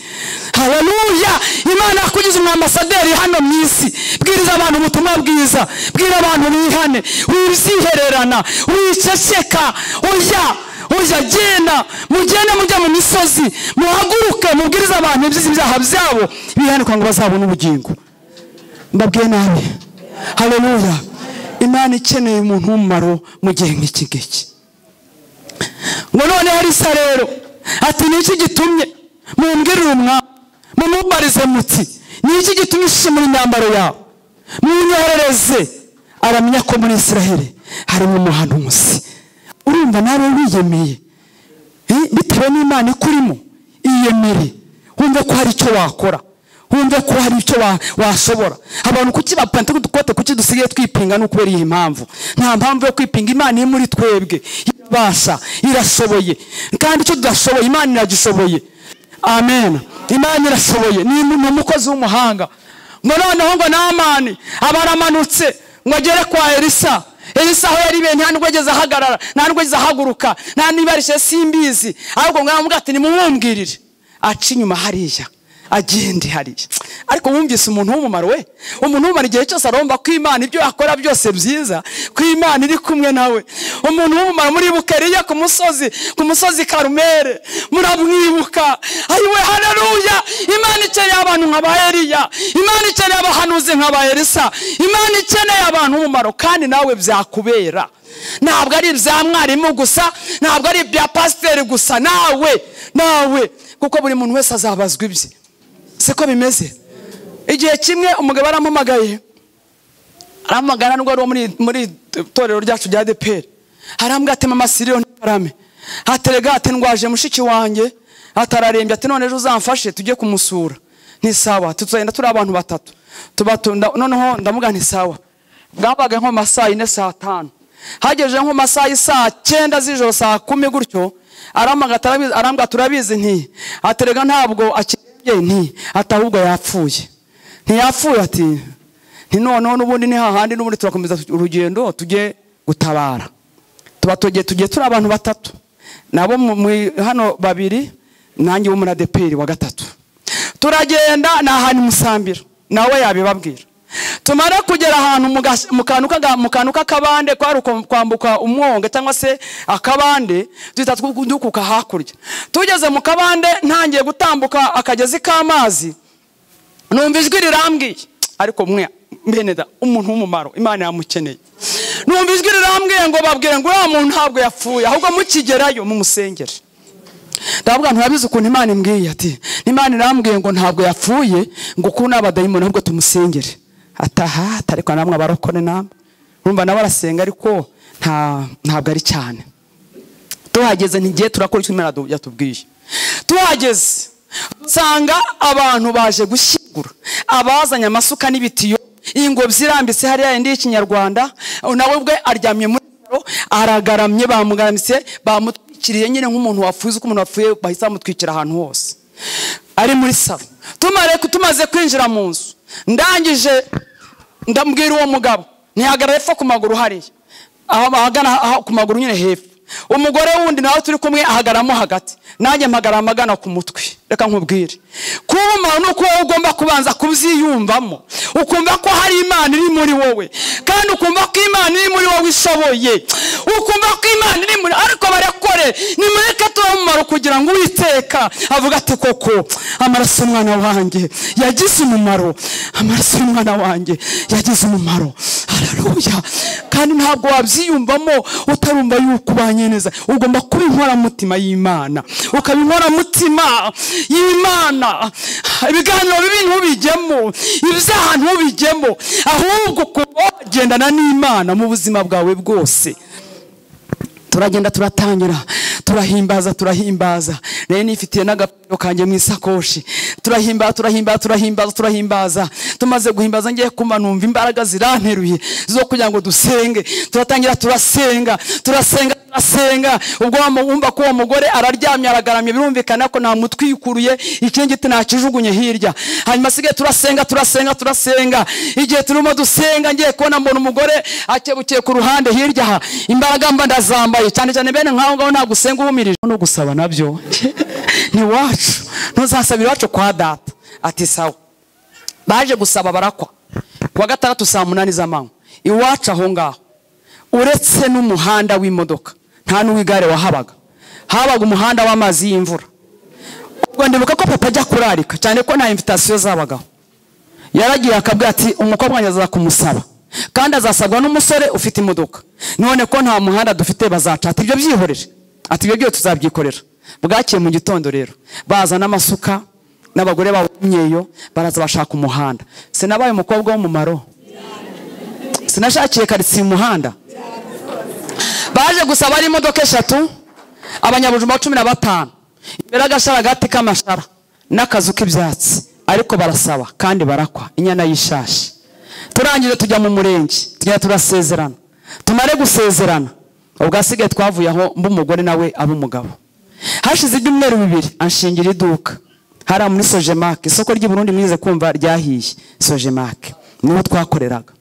Haleluya. Imana yakugize umwambasaderi hano mu isi. Bwiriza abantu ubutumwa bwiza, bwira abantu bihane, wizihererana, wiceceka. Oya oya, genda, mugende mujya mu misozi, muhaguruke mubwirize abantu ibyaha byabo bihane kugira ngo bazabone ubugingo. Mbabwiye nabi. Haleluya. Imana ikeneye umuntu w'umumaro mu gihe nk'iki ngiki. Ngo noneho Elisa rero ati ni iki gitumye mumbwirire umwami, mumubarize muti ni iki gitumye ushimura imyambaro yawe, munyoherereze aramenya ko muri Israheli harimo umuhanuzi. Urumva nawe wiyemeye bitewe n'Imana ikurimo, iyemere wumve ko hari icyo wakora, wumve ko hari icyo washobora. Abantu kuki ba Pentekote kuki dusigaye twipinga? No kubera iyi mpamvu. Nta mpamvu yo kwipinga, Imana iri muri twebwe, irabasha, irashoboye. Kandi icyo tudashoboye Imana iragishoboye. Amen. Imana irashoboye, ni umukozi w'umuhanga. Ngo noneho ngo Naamani abaramanutse ngo agere kwa Elisa. Elisa aho yari bene nta nubwo ageze ahagarara, nta nubwo ageze ahaguruka, nta nibarishe simbizi, ahubwo ngo aramubwira ati nimumwumwirire aca inyuma hariya, agende hariya. Ariko wumvise umuntu w'umumaro we, umuntu w'umumaro igihe cyose aromba ko Imana ibyo akora byose byiza, ko Imana iri kumwe nawe. Umuntu w'umumaro muribuka Eliya ku musozi Karumeli, muramwibuka. Ayiwe, haleluya. Imana ikeneye abantu nka ba Eliya, Imana ikeneye abahanuzi nka ba Elisa, Imana ikeneye abantu b'umumaro. Kandi nawe byakubera. Ntabwo ari ibya mwarimu gusa, ntabwo ari ibya pasiteri gusa, nawe nawe, kuko buri muntu wese azabazwa ibye. Siko bimeze. Igihe kimwe umugabo arampamagaye, arampamagara nubwo ari muri itorero ryacu rya ADEPR, arambwira ati mama Siriyo ntarame, aterega ati ndwaje mushiki wanjye atararembye, ati none ejo uzamfashe tujye kumusura. Ni sawa, tuzagenda turi abantu batatu tubatunda. Noneho ndamuga nti sawa. Bwabaga nko masaa 4 saa 5, hageje nko masaa saa 9 z'ijoro saa 10 gutyo, arambwira turabizi nti aterega ntabwo akirembye, nti atahubwo yapfuye. Ntiyapfuye ati nti noneho n'ubundi ni hahandi, n'ubundi turakomeza urugendo tujye gutabara. Tuba tugiye turi abantu batatu, nabo hano babiri, nanjye wo muri ADEPR wa gatatu. Turagenda ni ahantu Musambira, nawe yabibabwira. Tumara kugera ahantu mu kantu k'akabande, kwari kwambuka umwonga cyangwa se akabande, duhita dukuka hakurya. Tugeze mu kabande ntangiye gutambuka akagezi k'amazi, numva ijwi rirambwiye, ariko mwe mbene da umuntu w'umumaro Imana yamukeneye. Numva ijwi rirambwiye ngo babwire ngo uriya muntu ntabwo yapfuye, ahubwo mukigerayo mumusengere. Ndavuga ntabizi ukuntu Imana imbwiye, ati Imana irambwiye ngo ntabwo yapfuye, ngo kuko n'abadayimoni ahubwo tumusengere. Ataha atariko namwe abarokone namwe urumva nabo arasenga, ariko ntabwo ari cyane. Tuhageze ntigiye turakora icyo Imana yatubwiye. Tuhageze nsanga abantu baje gushyingura, abazanye amasuka n'ibitiyo, ingobyi irambitse hariya indi y'ikinyarwanda, nawe ubwe aryamye muri salo aragaramye, bamugaramitse, bamutwikiriye nyine nk'umuntu wapfuye. Uko umuntu wapfuye bahise bamutwikira ahantu hose ari muri salo. Tumaze kwinjira mu nzu, ndangije ndambwira uwo mugabo ntihagarara hepfo ku maguru hariya, aho ahagana ku maguru nyine hepfo. Umugore wundi nawe turi kumwe ahagaramo hagati, nanjye mpagarara amagana ku mutwe. Reka nkubwire, kuba umumaro ni uko wowe ugomba kubanza kubyiyumvamo, ukumva ko hari Imana iri muri wowe, kandi ukumva ko Imana iri muri wowe ishoboye, ukumva ko Imana iri muri. Ariko barakore, nimureke tuba umumaro kugira ngo Uwiteka avuga ati koko amaraso y'umwana wanjye yagize umumaro, amaraso y'umwana wanjye yagize umumaro. Haleluya. Kandi ntabwo wabyiyumvamo utarumva yuko ubanye neza. Ugomba kuba inkoramutima y'Imana, ukaba inkoramutima y'Imana. Ibiganiro bibi ntubijyemo, ibyaha ntubijyemo, ahubwo kugendana n'Imana mu buzima bwawe bwose. Turagenda turatangira, turahimbaza. Rero nifitiye n'agapira Kanjye mu isakoshi turahimba turahimba turahimbaza turahimbaza. Tumaze guhimbaza ngiye kumva numva imbaraga ziranteruye zo kugira ngo dusenge. Turatangira turasenga turasenga turasenga. Ubwo wumva ko uwo mugore araryamye aragaramye, birumvikana ko nta mutwikuruye, ikingiti nakijugunye hirya. Hanyuma asigaye turasenga turasenga turasenga. Igihe turimo dusenga ngiye kubona mbona umugore akebukiye ku ruhande hirya, imbaraga mba ndazambaye cyane cyane bene nkaho ngaho nta gusenga uhumirije no gusaba nabyo ni wacu, ntuzasabira iwacu kwa data. Ati sawa. Baje gusaba barakwa kuwa gatandatu saa 8 z'amanywa iwacu aho ngaho, uretse n'umuhanda w'imodoka nta n'uwigare wahabaga, habaga umuhanda w'amazi y'imvura. Ubwo ndibuka ko papa ajya kurarika cyane ko nta invitation zabagaho, yaragiye akabwira ati umukobwa wanjye aza kumusaba kandi azasabwa n'umusore ufite imodoka, none ko nta muhanda dufite bazaca. Ati ibyo byihorere, ati ibyo byose tuzabyikorera. Bwakiye mu gitondo rero baza n'amasuka n'abagore babo imyeyo, baraza bashaka umuhanda. Sinabaye umukobwa w'umumaro, sinashakiye karitsiye umuhanda. Baje gusaba ari imodoka 3, abanyabujumba 15, imbere agasharagati k'amashara n'akazu k'ibyatsi, ariko barasaba kandi barakwa inyana y'ishashi. Turangije tujya mu murenge, tujya turasezerana. Tumare gusezerana ubwo asigaye twavuye aho mba umugore nawe aba umugabo. Hashize ibyumweru 2 anshingira iduka hara muri Sojemak, isoko ry'i Burundi mwize kumva ryahiye. Sojemak niho twakoreraga,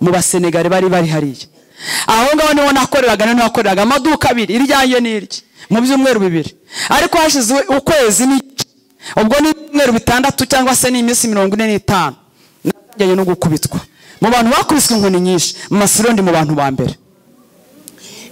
mu basenegari bari bari hariya aho ngaho niho nakoreraga, niho nakoreraga amaduka 2, iryanjye n'irye, mu byumweru 2. Ariko hashize ukwezi n'igice, ubwo ni ibyumweru 6 cyangwa se ni iminsi 45, najyanye no gukubitwa mu bantu bakubiswe inkoni nyinshi. Masiro ndi mu bantu ba mbere.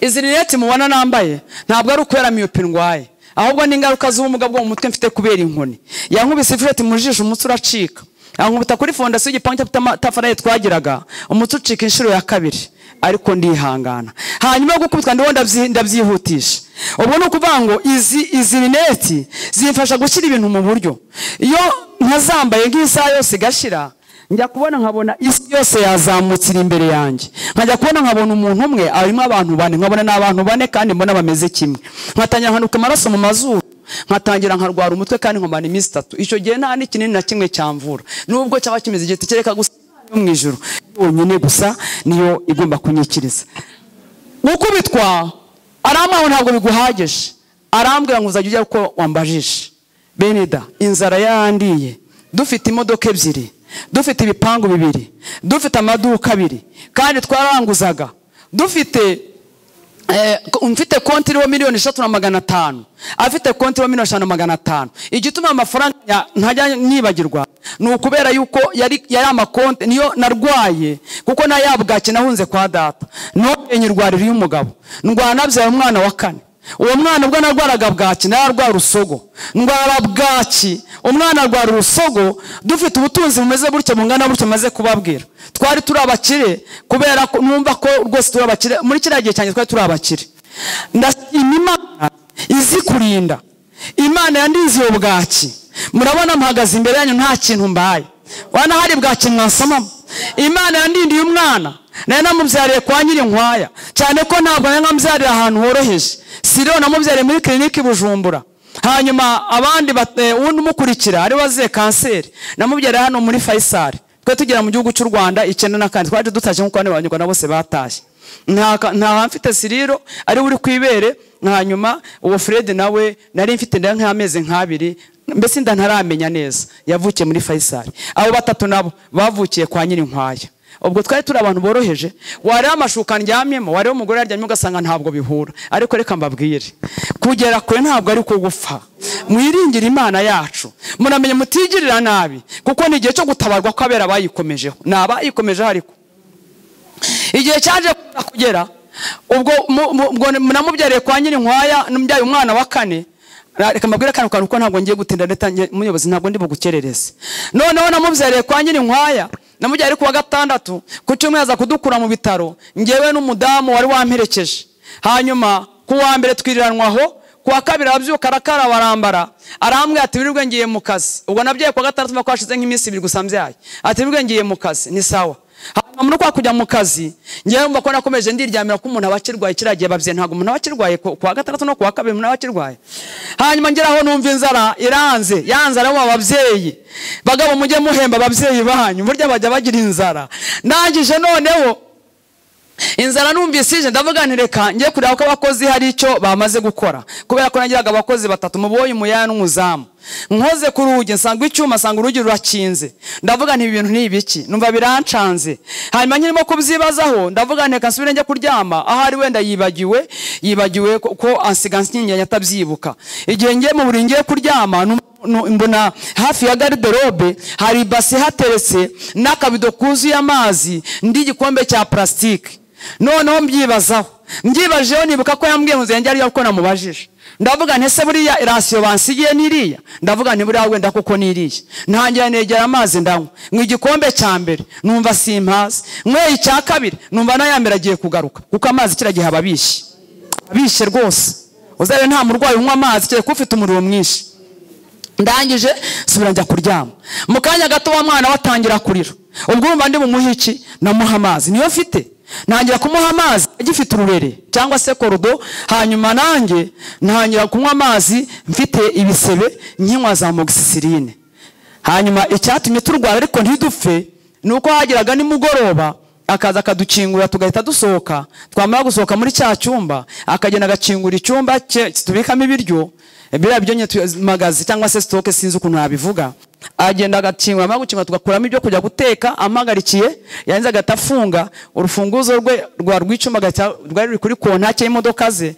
Izi rinete mubona nambaye ntabwo ari ukwera miyopi ndwaye, ahubwo ni ingaruka z'ubumuga bwo mu mutwe mfite kubera inkoni. Yankubise ifureti mu jisho umutsi uracika, ankubita kuri fondasiyo y'igipangu cy'amatafari twagiraga, umutsi ucika inshuro ya 2, ariko ndihangana. Hanyuma yo gukubitwa ndiho ndabyihutisha. Ubwo ni ukuvuga ngo izi rineti zimfasha gushyira ibintu mu buryo. Iyo ntazambaye nk'isaha yose igashira, njya kubona nkabona isi yose yazamutse imbere yanjye. Nkajya kubona nkabona umuntu umwe arimo abantu bane, nkabona n'abantu bane kandi mbona bameze kimwe. Nkatangira nkanuka amaraso mu mazuru, nkatangira nkarwara umutwe kandi nkomana iminsi 3. Icyo gihe nta n'ikinini na kimwe cyamvura, nubwo cyaba kimeze igihe kereka gusa mu ijuru yonyine gusa niyo igomba kunyikiriza. Gukubitwa arambwira ntabwo biguhageje, arambwira ngo uzajya ujya uko wambajije. Beneda inzara yandiye, dufite imodoka 2, dufite ibipangu 2, dufite amaduka 2, kandi twararanguzaga, dufite mfite konti iriho 3,500,000, afite konti iriho 5,500,000. Igituma amafaranga ntajya nibagirwa ni ukubera yuko yari amakonti niyo narwaye, kuko nayabwake nahunze kwa data, none nyirwarira y'umugabo, ndwara nabyaye umwana wa 4. Uwo mwana ubwo narwaraga bwaki narwara urusogo, ndwara bwaki, umwana arwara urusogo. Dufite ubutunzi bumeze gutya bungana gutya maze kubabwira, twari turi abakire kubera ko numva ko rwose turi abakire muri kiriya gihe cyanjye, twari turi abakire. Ndashima Imana izi kurinda, Imana yandinze iyo bwaki. Murabona mpagaze imbere yanyu nta kintu mbaye, wana hari bwaki mwansomamo. Imana yandindiye umwana naye namubyariye kwa Nyirinkwaya, cyane ko ntabwo nari namubyariye ahantu horoheje. Siriyo namubyariye muri kiliniki Bujumbura, hanyuma abandi undi umukurikira ari waziye kanseri namubyariye hano muri Faisal. Twe tugera mu gihugu cy'u Rwanda 94 twaje dutashye nkuko abandi banyarwanda bose batashye. Nta mfite Siriro ari uri kwibere, hanyuma uwo Fred nawe nari mfite nda nk'amezi 2, mbese nda ntaramenya neza, yavukiye muri Faisal. Abo batatu nabo bavukiye kwa Nyirinkwaya. Ubwo twari turi abantu boroheje, wareba amashuka ndyamyemo, wareba umugore aryamye ugasanga ntabwo bihura. Ariko reka mbabwire, kugera kure ntabwo ari kugupfa. Mwiringire Imana yacu, muramenye mutigirira nabi, kuko ni igihe cyo gutabarwa kw'abera bayikomejeho. Ni abayikomejeho ariko igihe cyaje kugera ubwo namubyariye kwa Nyirinkwaya, nambyaye umwana wa 4. Reka mbabwire kano kantu ko ntabwo ngiye gutinda ndeta muyobozi, ntabwo ndi bugukerereze. Noneho namubyariye kwa Nyirinkwaya, namubyariye kuwa gatandatu, ku cyumweru aza kudukura mu bitaro, ngewe n'umudamu wari wamperekeje. Hanyuma kuwa mbere twiriranwaho, kuwa kabiri arabyuka arakaraba arambara, arambwira ati wirirwe ngiye mu kazi. Ubwo nabyaye kuwa gatandatu mva kwashize nk'iminsi 2 gusa mbyaye. Ati wirirwe ngiye mu kazi, ni sawa. Hanyuma muri kwa kujya mu kazi ngewe mba ko nakomeje ndiryamira ko umuntu abakirwaye kiragiye babye, ntago umuntu abakirwaye ku wa gatandatu no ku wa kabiri umuntu abakirwaye. Hanyuma ngeraho numva inzara iranze, yanzara mu babyeyi. Bagabo mujye muhemba ababyeyi banyu, burya bajya bagira inzara. Ndangije noneho inzara numvise ndavuga nti reka ngiye kureba ko abakozi hari icyo bamaze gukora, kubera ko nagiraga abakozi batatu, muboyi, umuyaya n'umuzamu. Nkoze ku rugi nsanga icyuma, nsanga urugi rurakinze. Ndavuga nti ibintu ni ibiki, numva birancanze. Hanyuma nkirimo kubyibazaho ndavuga nti reka nsubire njye kuryama, ahari wenda yibagiwe ko ansiga nsingiye atabyibuka. Igihe ngiye mu buriri ngiye kuryama mbona hafi ya garderobe hari ibase hateretse n'akabido kuzuye amazi ndi igikombe cya plastique. Noneho mbyibajeho nibuka ko yambwiye ngo nzenge ariyo ko namubajije. Ndavuga nti se buriya irasiyo bansigiye niriya? Ndavuga nti buriya wenda koko niriya. Ntangira negera amazi ndanywa, mu igikombe cya mbere numva simpazi, nyweye icya kabiri numva nayambere agiye kugaruka, kuko amazi kiragihe ababishe abishe rwose. Uzabe nta murwayi unywa amazi kereka ufite umuriro mwinshi. Ndangije subira njya kuryama. Mu kanya gato wa mwana watangira kurira. Ubwo urumva ndi bumuhe iki? Namuha amazi niyo mfite. Ntangira kumuha amazi agifite ururere cyangwa se korudo, hanyuma nanjye ntangira kunywa amazi mfite ibisebe nkinywa za amoxicilline. Hanyuma icyatumye turwara ariko ntidupfe nuko hagiraga nimugoroba akaza akadukingura tugahita dusohoka. Twamara gusohoka muri cya cyumba akagenda agakingura icyumba cye tubikamo ibiryo biriya byo nye magazi cyangwa se stock, sinzi ukuntu nabivuga. Agenda agakingura, amara gukingura tugakuramo ibyo kujya guteka amagarikiye, yanze agatafunga urufunguzo rwe rwa rw'icyumba rwari ruri kuri kontake y'imodoka ze,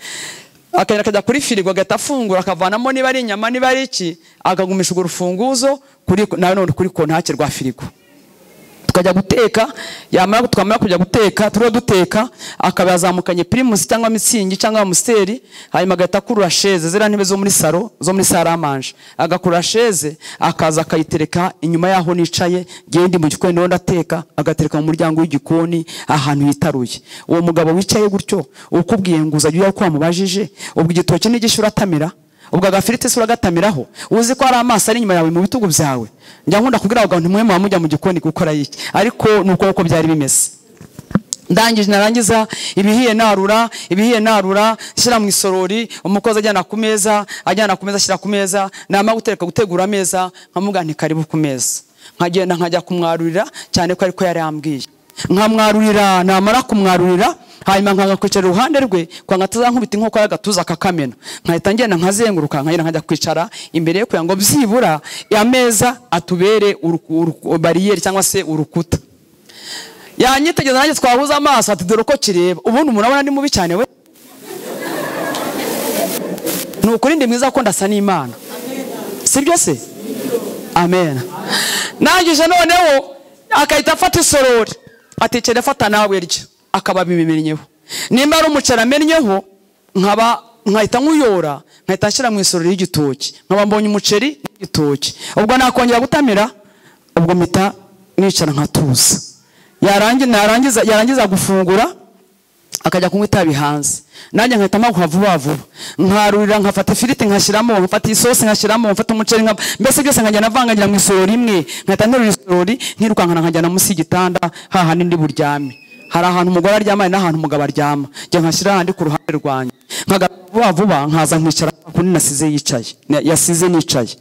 akagenda akajya kuri firigo agatafungura akavanamo niba ari inyama niba ari iki, akagumisha urwo rufunguzo kuri nanone kuri kontake rwa firigo. Tukajya guteka, yamara twamara kujya guteka turiho duteka akaba yazamukanye primus cyangwa mitsingi cyangwa amusteri, hanyuma agahita akurura chaise ziriya ntebe zo muri salo, zo muri salle à manger, agakura chaise akaza akayitereka inyuma yaho nicaye, ngiye ndi mu gikoni ndo ndateka, agatereka mu muryango w'igikoni ahantu yitaruye. Uwo mugabo wicaye gutyo ukubwiye ngo uzajya uya kwa mubajije, ubwo igitoki n'igishyura atamira, ubwo agafiriti se uragatamiraho, uzi ko ari amaso ari inyuma yawe mu bitugu byawe. Njya nkunda kubwira abagabo nti mwe muba mujya mu gikoni gukora iki, ariko nuko uko byari bimeze. Ndangije narangiza ibihiye narura shyira mu isorori, umukozi ajyana ku meza, ashyira ku meza, namara gutereka gutegura ameza nkamuga nti karibu ku meza, nkagenda nkajya kumwarurira cyane ko ariko yari ambwiye. Nkamwarurira, namara kumwarurira hanyuma nkanga kwicara iruhande rwe kwanga atazankubita inkoko y'agatuza akakamena, nkahita ngenda nkazenguruka nkagenda nkajya kwicara imbere ye kugira ngo byibura ameza atubere bariyeri cyangwa se urukuta. Yanyitegereza nanjye twahuza amaso ati dore uko kireba, ubundi umuntu abona ndi mubi cyane we. Ni ukuri ndi mwiza ko ndasa n'Imana, sibyo se? Amen. Nangije noneho akahita afata isorori ati cere fata nawe rya, akaba bibimenyeho. Nimba ari umuceri amennyeho nkaba nkahita nkuyora nkahita nshyira mu isorori y'igitoki, nkaba mbonye umuceri n'igitoki. Ubwo nakongera gutamira, ubwo mpita nicara nkatuza. Yarangiza gufungura akajya kunywa itabi hanze, nanjye nkahita mpaguha vuba vuba, nkarurira nkafata ifiriti nkashyiramo, nkafata isosi nkashyiramo, nkafata umuceri, mbese byose nkajya navangagira mu isorori imwe, nkahita nterura isorori nkirukankana nkajyana munsi y'igitanda hahandi ndi buryame. Hari ahantu umugore aryama n'ahantu umugabo aryama, njye nkashyira ahandi ku ruhande rwanjye, nkagaruka vuba vuba nkaza nkicara kuri nasize yicaye, yasize nicaye.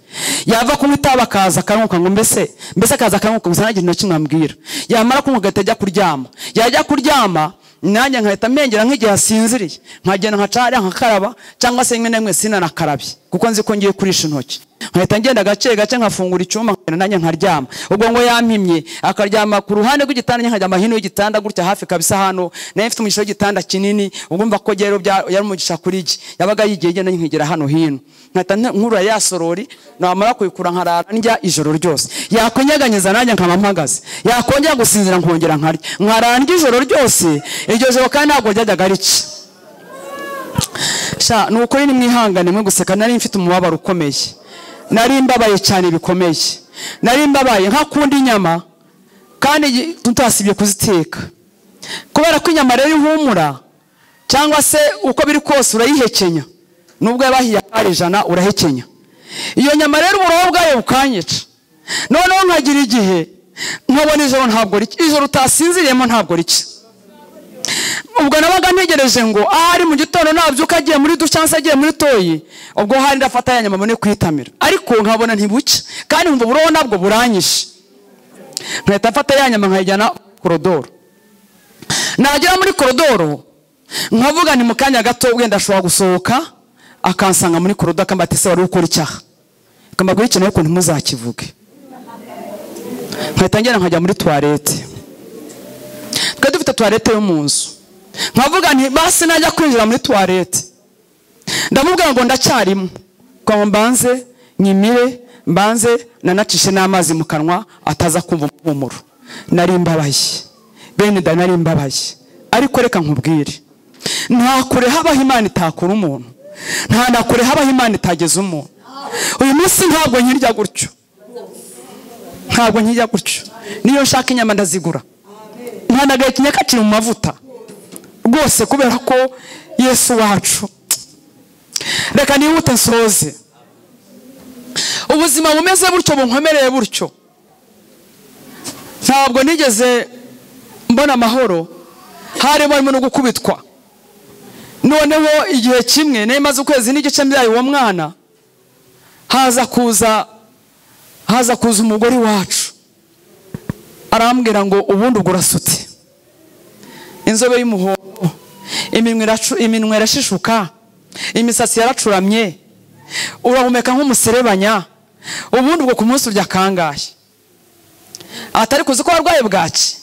Yava kunywa itabi akaza akanywuka ngo mbese akaza akanywuka gusa nta kintu na kimwe ambwira. Yamara kunywa agahita ajya kuryama, yajya kuryama nanjye nkahita mengera nk'igihe asinziriye, nkagenda nkaca hariya nkakaraba cyangwa se rimwe na rimwe sinanakarabye kuko nzi ko ngiye kurisha intoki. Nkahita ngenda gake gake nkafungura icyumba nanjye nkaryama. Ubwo ngo yampimye akaryama ku ruhande rw'igitanda, nkaryama hino y'igitanda gutya hafi kabisa hano, naye mfite umugisha w'igitanda kinini, ubwo mva ko rero yari umugisha kuri jye, yabaga yigiye igenda nkigera hano hino, nkahita nkurura ya sorori, namara kuyikura nkarara ndya ijoro ryose. Yakunyeganyeza nanjye nkaba mpagaze, yakongera gusinzira nkongera nkarya, nkarara ndya ijoro ryose. Iryo joro kandi ntabwo ryajyaga rica. Sha ni ukuri nimwihangane mwe guseka, nari mfite umubabaro ukomeye, nari mbabaye cyane bikomeye, nari mbabaye nkakunda inyama kandi tutasibye kuziteka, kubera ko inyama rero ihumura cyangwa se uko biri kose urayihekenya, nubwo yabahiye ari 100 urahekenya. Iyo nyama rero uburoho bwayo bukanyica. Noneho nkagira igihe Nkabona ijoro ntabwo ricya, ijoro utasinziriyemo ntabwo ricya. Ubwo nabaga ntegereje ngo ahari mu gitondo nabyuka agiye muri dushe cyangwa se agiye muri toyi, ubwo hari ndafata ya nyama mbone kwitamira, ariko nkabona ntibucya kandi nkumva uburoho nabwo buranyishe. Nkahita mfata ya nyama nkayijyana korodoro. Nagera muri korodoro nkavuga nti mu kanya gato wenda ashobora gusohoka akansanga muri korodoro akambwira ati se wari ukora icyaha, akambwira ikintu ariko ntimuzakivuge. Nkahita ngenda nkajya muri toilette. Twe dufite toilette yo mu nzu. Nkavuga nti basi najya kwinjira muri toilette, ndamubwira ngo ndacyarimo, ngo mbanze nyimire, mbanze nanacishe n'amazi mu kanwa ataza kumva umuhumuro. Nari mbabaye bene da, nari mbabaye. Ariko reka nkubwire, nta kure habaho Imana itakura umuntu, nta na kure habaho Imana itageza umuntu. Uyu munsi ntabwo nkirya gutyo, ntabwo nkirya gutyo. Niyo nshaka inyama ndazigura, ntanagaye ikinyakakiri mu mavuta rwose, kubera ko Yesu wacu. Reka nihute nsoze. Ubuzima bumeze butyo, bunkomereye butyo, ntabwo nigeze mbona amahoro. Harimo harimo no gukubitwa. Noneho igihe kimwe nari maze ukwezi n'igice mbyaye uwo mwana, haza kuza umugore wacu arambwira ngo ubundi ubwo urasutse, inzobe y'umuhondo, iminwa irashishuka, imisatsi yaracuramye, urahumeka nk'umuserebanya, ubundi ubwo ku munsi urya kangahe? Atari kuzi ko warwaye bwaki.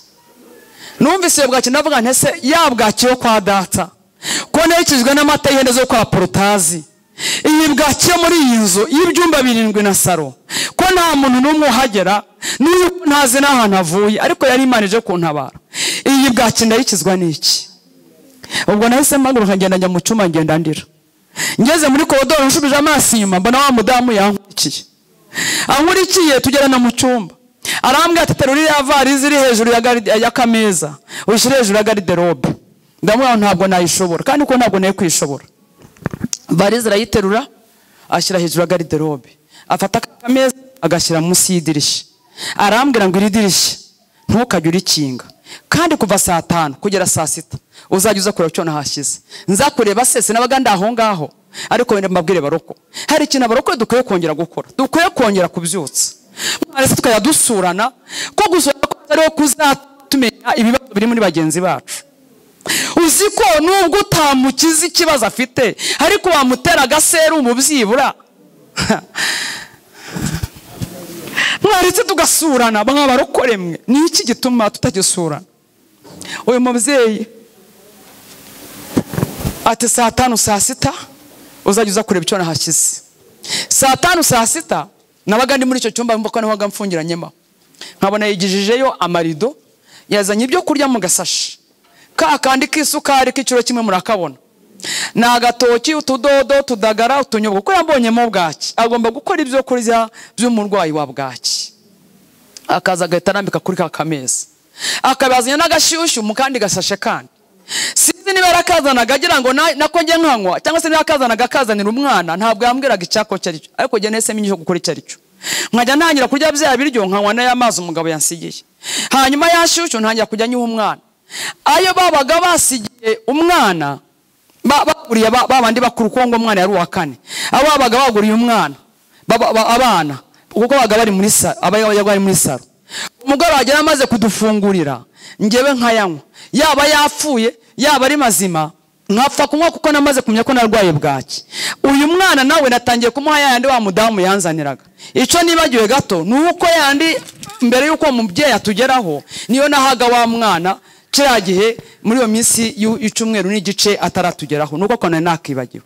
Numvise iyo bwaki ndavuga nti ese ya bwaki yo kwa data ko nerekejwe n'amata y'ihene zo kwa Porotazi, iyi bwaki yo muri iyi nzu y'ibyumba 7 na saro, ko nta muntu n'umwe uhagera, n'uyu ntazi n'ahantu avuye, ariko yari Imana ije kuntabara, iyi bwaki ndayikizwa n'iki? Ubwo nahise mpaguruka ngenda njya mu cyumba ngenda ndira. Ngeze muri korodoro nshubije amaso inyuma mbona wa mudamu yankurikiye, ankurikiye tugerana mu cyumba, arambwira ati terura iriya varize iri hejuru ya kameza uyishyire hejuru ya gariderobe. Ndamubwira ntabwo nayishobora, kandi ko ntabwo nayo kwishobora. Varize arayiterura ashyira hejuru ya gariderobe, afata akameza agashyira munsi y'idirishya, arambwira ngo iri dirishya ntukajye urikinga, kandi kuva saa 5 kugera saa 6 uzajya uza kureba icyo nahashyize. Nza kureba sese nabaga ndaho ngaho. Ariko wenda mbabwire baroko, hari ikintu abaroko dukwiye kongera gukora, dukwiye kongera kubyutsa, mwarese tukajya dusurana, ko gusurana ko ariho kuzatumenya ibibazo biri muri bagenzi bacu. Uzi ko nubwo utamukiza ikibazo afite, ariko wamutera agaserumu byibura. Mwaretse tugasurana mwabarokore mwe, ni iki gituma tutagisurana? Uyu mubyeyi ati saa 5 saa 6 uzajya uza kureba icyo nahashyize. Saa 5 saa 6 nabaga ndi muri icyo cyumba mvuga ko nabaga mfungiranyemo, nkabona yigijijeyo amarido, yazanye ibyo kurya mu gasashi ka kandi k'isukari k'ikiro kimwe murakabona, ni agatoki, utudodo, tudagara, utunyobwa, kuko yambonyemo bwaki agomba gukora ibyo kurya by'umurwayi wa bwaki. Akaza agahita arambika kuri ka kameza, akabazanya n'agashyushyu mu kandi gasashe kandi. Sinzi niba yarakazanaga agira ngo nako njye nkanywa, cyangwa se niba yakazanaga akazanira umwana, ntabwo yambwiraga icyako cyo aricyo, ariko njye nahise menya icyo gukora icyo aricyo. Nkajya ntangira kurya bya biryo nkanywa n'aya mazi umugabo yansigiye, hanyuma yashyushyu ntangira kujya nyuha umwana. Ayo babaga basigiye umwana baguriye babandi bakuru, kuko ngo umwana yari uwa 4, abo babaga baguriye umwana abana, kuko babaga bari muri saro, abayaga bari muri saro. Umugore wagera amaze kudufungurira njyewe nkayanywa, yaba yapfuye yaba ari mazima nkapfa kunywa, kuko namaze kumenya ko narwaye bwaki. Uyu mwana nawe natangiye kumuha yandi wa mudamu yanzaniraga. Icyo nibagiwe gato ni uko yandi mbere yuko umubyeyi atugeraho niyo nahaga wa mwana kiriya gihe muri iyo minsi y'icyumweru n'igice ataratugeraho, nuko ko nari nakibagiwe.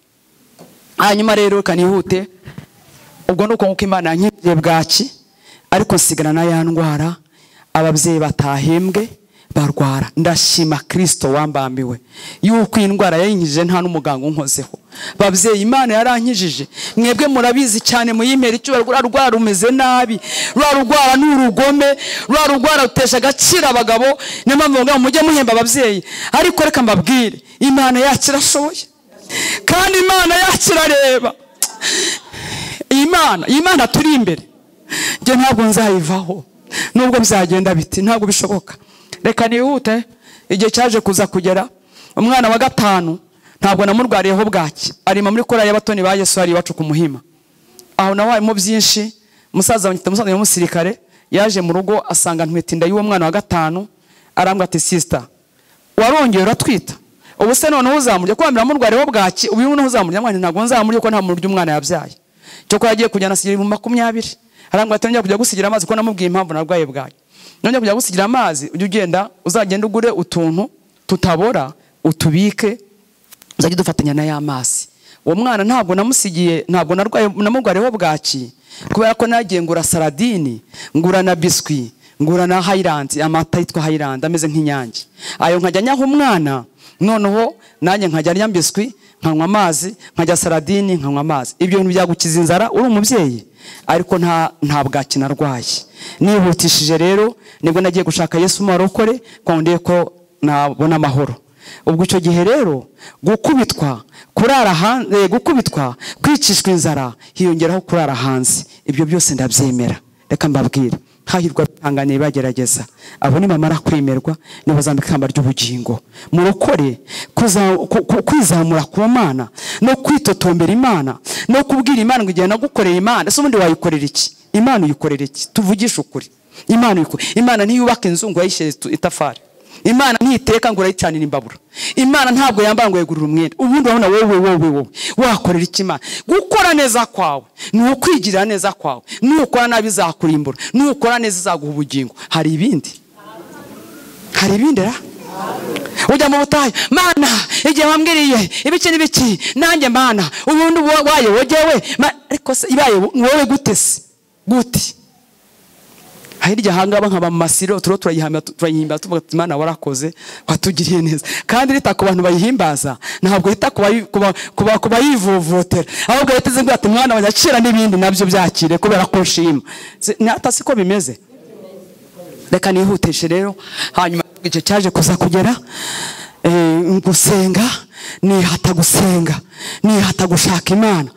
Hanyuma rero reka nihute, ubwo nuko nkuko Imana yankiriye bwaki, ariko nsigana na ya ndwara, ababyeyi batahembwe barwara. Ndashima Kristo wambambiwe yuko indwara yayinkijije nta n'umuganga unkozeho. Babyeyi, Imana yarankijije, mwebwe murabizi cyane, muyimera icyo rwara rumeze nabi, rwa rwara n'urugome, rwa rwara rutesha agaciro abagabo. Niyo mpamvu ngo mujye muhemba ababyeyi, ariko reka mbabwire, Imana yacu irashoboye, kandi Imana yacu irareba. Imana turi imbere, njye ntabwo nzayivaho. Nubwo bizagenda biti ntabwo bishoboka. Reka nihute. Igihe cyaje kuza kugera umwana wa 5 ntabwo namurwariyeho bwaki, arima muri korali y'abatoni ba Yesu hari iwacu ku Muhima. Aho nawe harimo byinshi. Musaza wanjye musaza w'umusirikare yaje mu rugo asanga ntwite inda y'uwo mwana wa 5, arambwira ati sister warongeye uratwita, ubu se noneho uzamurya ko wamira murwariyeho bwaki, ubu noneho uzamurya mwana? Ntabwo nzamurya ko nta muntu urya umwana yabyaye. Cyo ko yagiye kujyana asigira 20,000, arambwira ati njya kujya gusigira amazi ko namubwiye impamvu narwaye bwaki. Nongeye kujya gusigira amazi, ujye ugenda uzagenda ugure utuntu tutabora utubike uzajye dufatanya na ya mazi. Uwo mwana ntabwo namusigiye, ntabwo narwaye namurwariyeho bwaki, kubera ko nagiye ngura saradini, ngura na biswi, ngura na Highland, amata yitwa Highland ameze nk'inyange. Ayo nkajya nyaho umwana, noneho nanjye nkajya ndya biswi nkanywa amazi, nkajya saradini nkanywa amazi. Ibyo bintu byagukiza inzara uri umubyeyi, ariko nta bwaki narwaye. Nihutishije rero nibwo nagiye gushaka Yesu marokore kwa ndeye ko nabona amahoro. Ubwo icyo gihe rero gukubitwa, kurara hanze, gukubitwa, kwicishwa inzara, hiyongeraho kurara hanze, ibyo byose ndabyemera. Reka mbabwire, hahirwa bihanganiye bagerageza, abo nibamara kwemerwa nibo bazambika ikamba ry'ubugingo. Murokore kwizamura ku Mana no kwitotombera Imana no kubwira Imana ngo igihe nagukoreye Imana, ese ubundi wayikorera iki? Imana uyikorera iki? Tuvugishe ukuri. Imana uyikorera. Imana ntiyubaka inzu ngo ayishyire itafari. Imana ntiteka ngo urayicanira imbabura. Imana ntabwo yambara ngo yegurire umwenda. Ubundi urabona wowe wakorera iki Imana? Gukora neza kwawe ni ukwigirira neza kwawe. Nukora nabi izakurimbura, nukora neza izaguha ubugingo. Hari ibindi? Hari ibindi ra? Ujya mu butayu, Mana igihe wambwiriye ibiki n'ibiki nanjye Mana ubundi wayo wogewe, ariko se ibaye wowe gute se? Gute? Hirya hangaba nkaba mu masiro turo turayihamya turayihimba tuvuga ati Imana warakoze watugiriye neza. Kandi rita ku bantu bayihimbaza ntabwo rita kuba bayivovotera, ahubwo yateze ngo ati mwana wanyakira n'ibindi nabyo byakire kubera ko nshima. Nata siko bimeze. Reka nihuteshe rero. Hanyuma igihe cyaje kuza kugera gusenga, nihata gusenga, nihata gushaka Imana.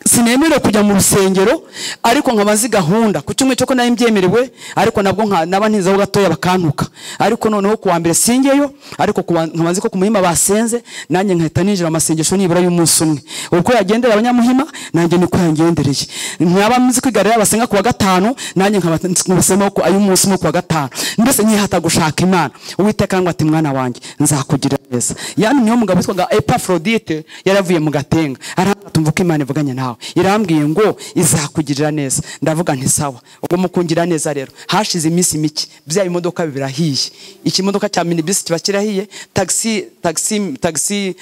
Sinemerewe kujya mu rusengero ariko nkabazi gahunda ku cyumwe cyo ko nari mbyemerewe, ariko nabwo naba ntizaho gatoya bakantuka. Ariko noneho kuwa mbere singeyo, ariko nkabazi ko ku Muhima basenze, nanjye nkahita ninjira amasengesho nibura y'umunsi umwe. Uko yagendera abanyamuhima nanjye niko yangendereye. Nkaba nzi kwigarira basenga kuwa 5, nanjye nkabasema ko ayo umunsi umwe kuwa 5. Mbese nyihata gushaka Imana. Uwiteka ngo ati mwana wanjye nzakugira neza. Yani niyo mugabo witwaga Epafrodite yaravuye mu Gatenga, aratumva ko Imana ivuganye nawe, irambwiye ngo izakugirira neza. Ndavuga nti sawa, ubwo mukungira neza rero. Hashize iminsi mike bya bimodoka birahiye, ikimodoka cya minibus kiba kirahiye, taxi taxi taxi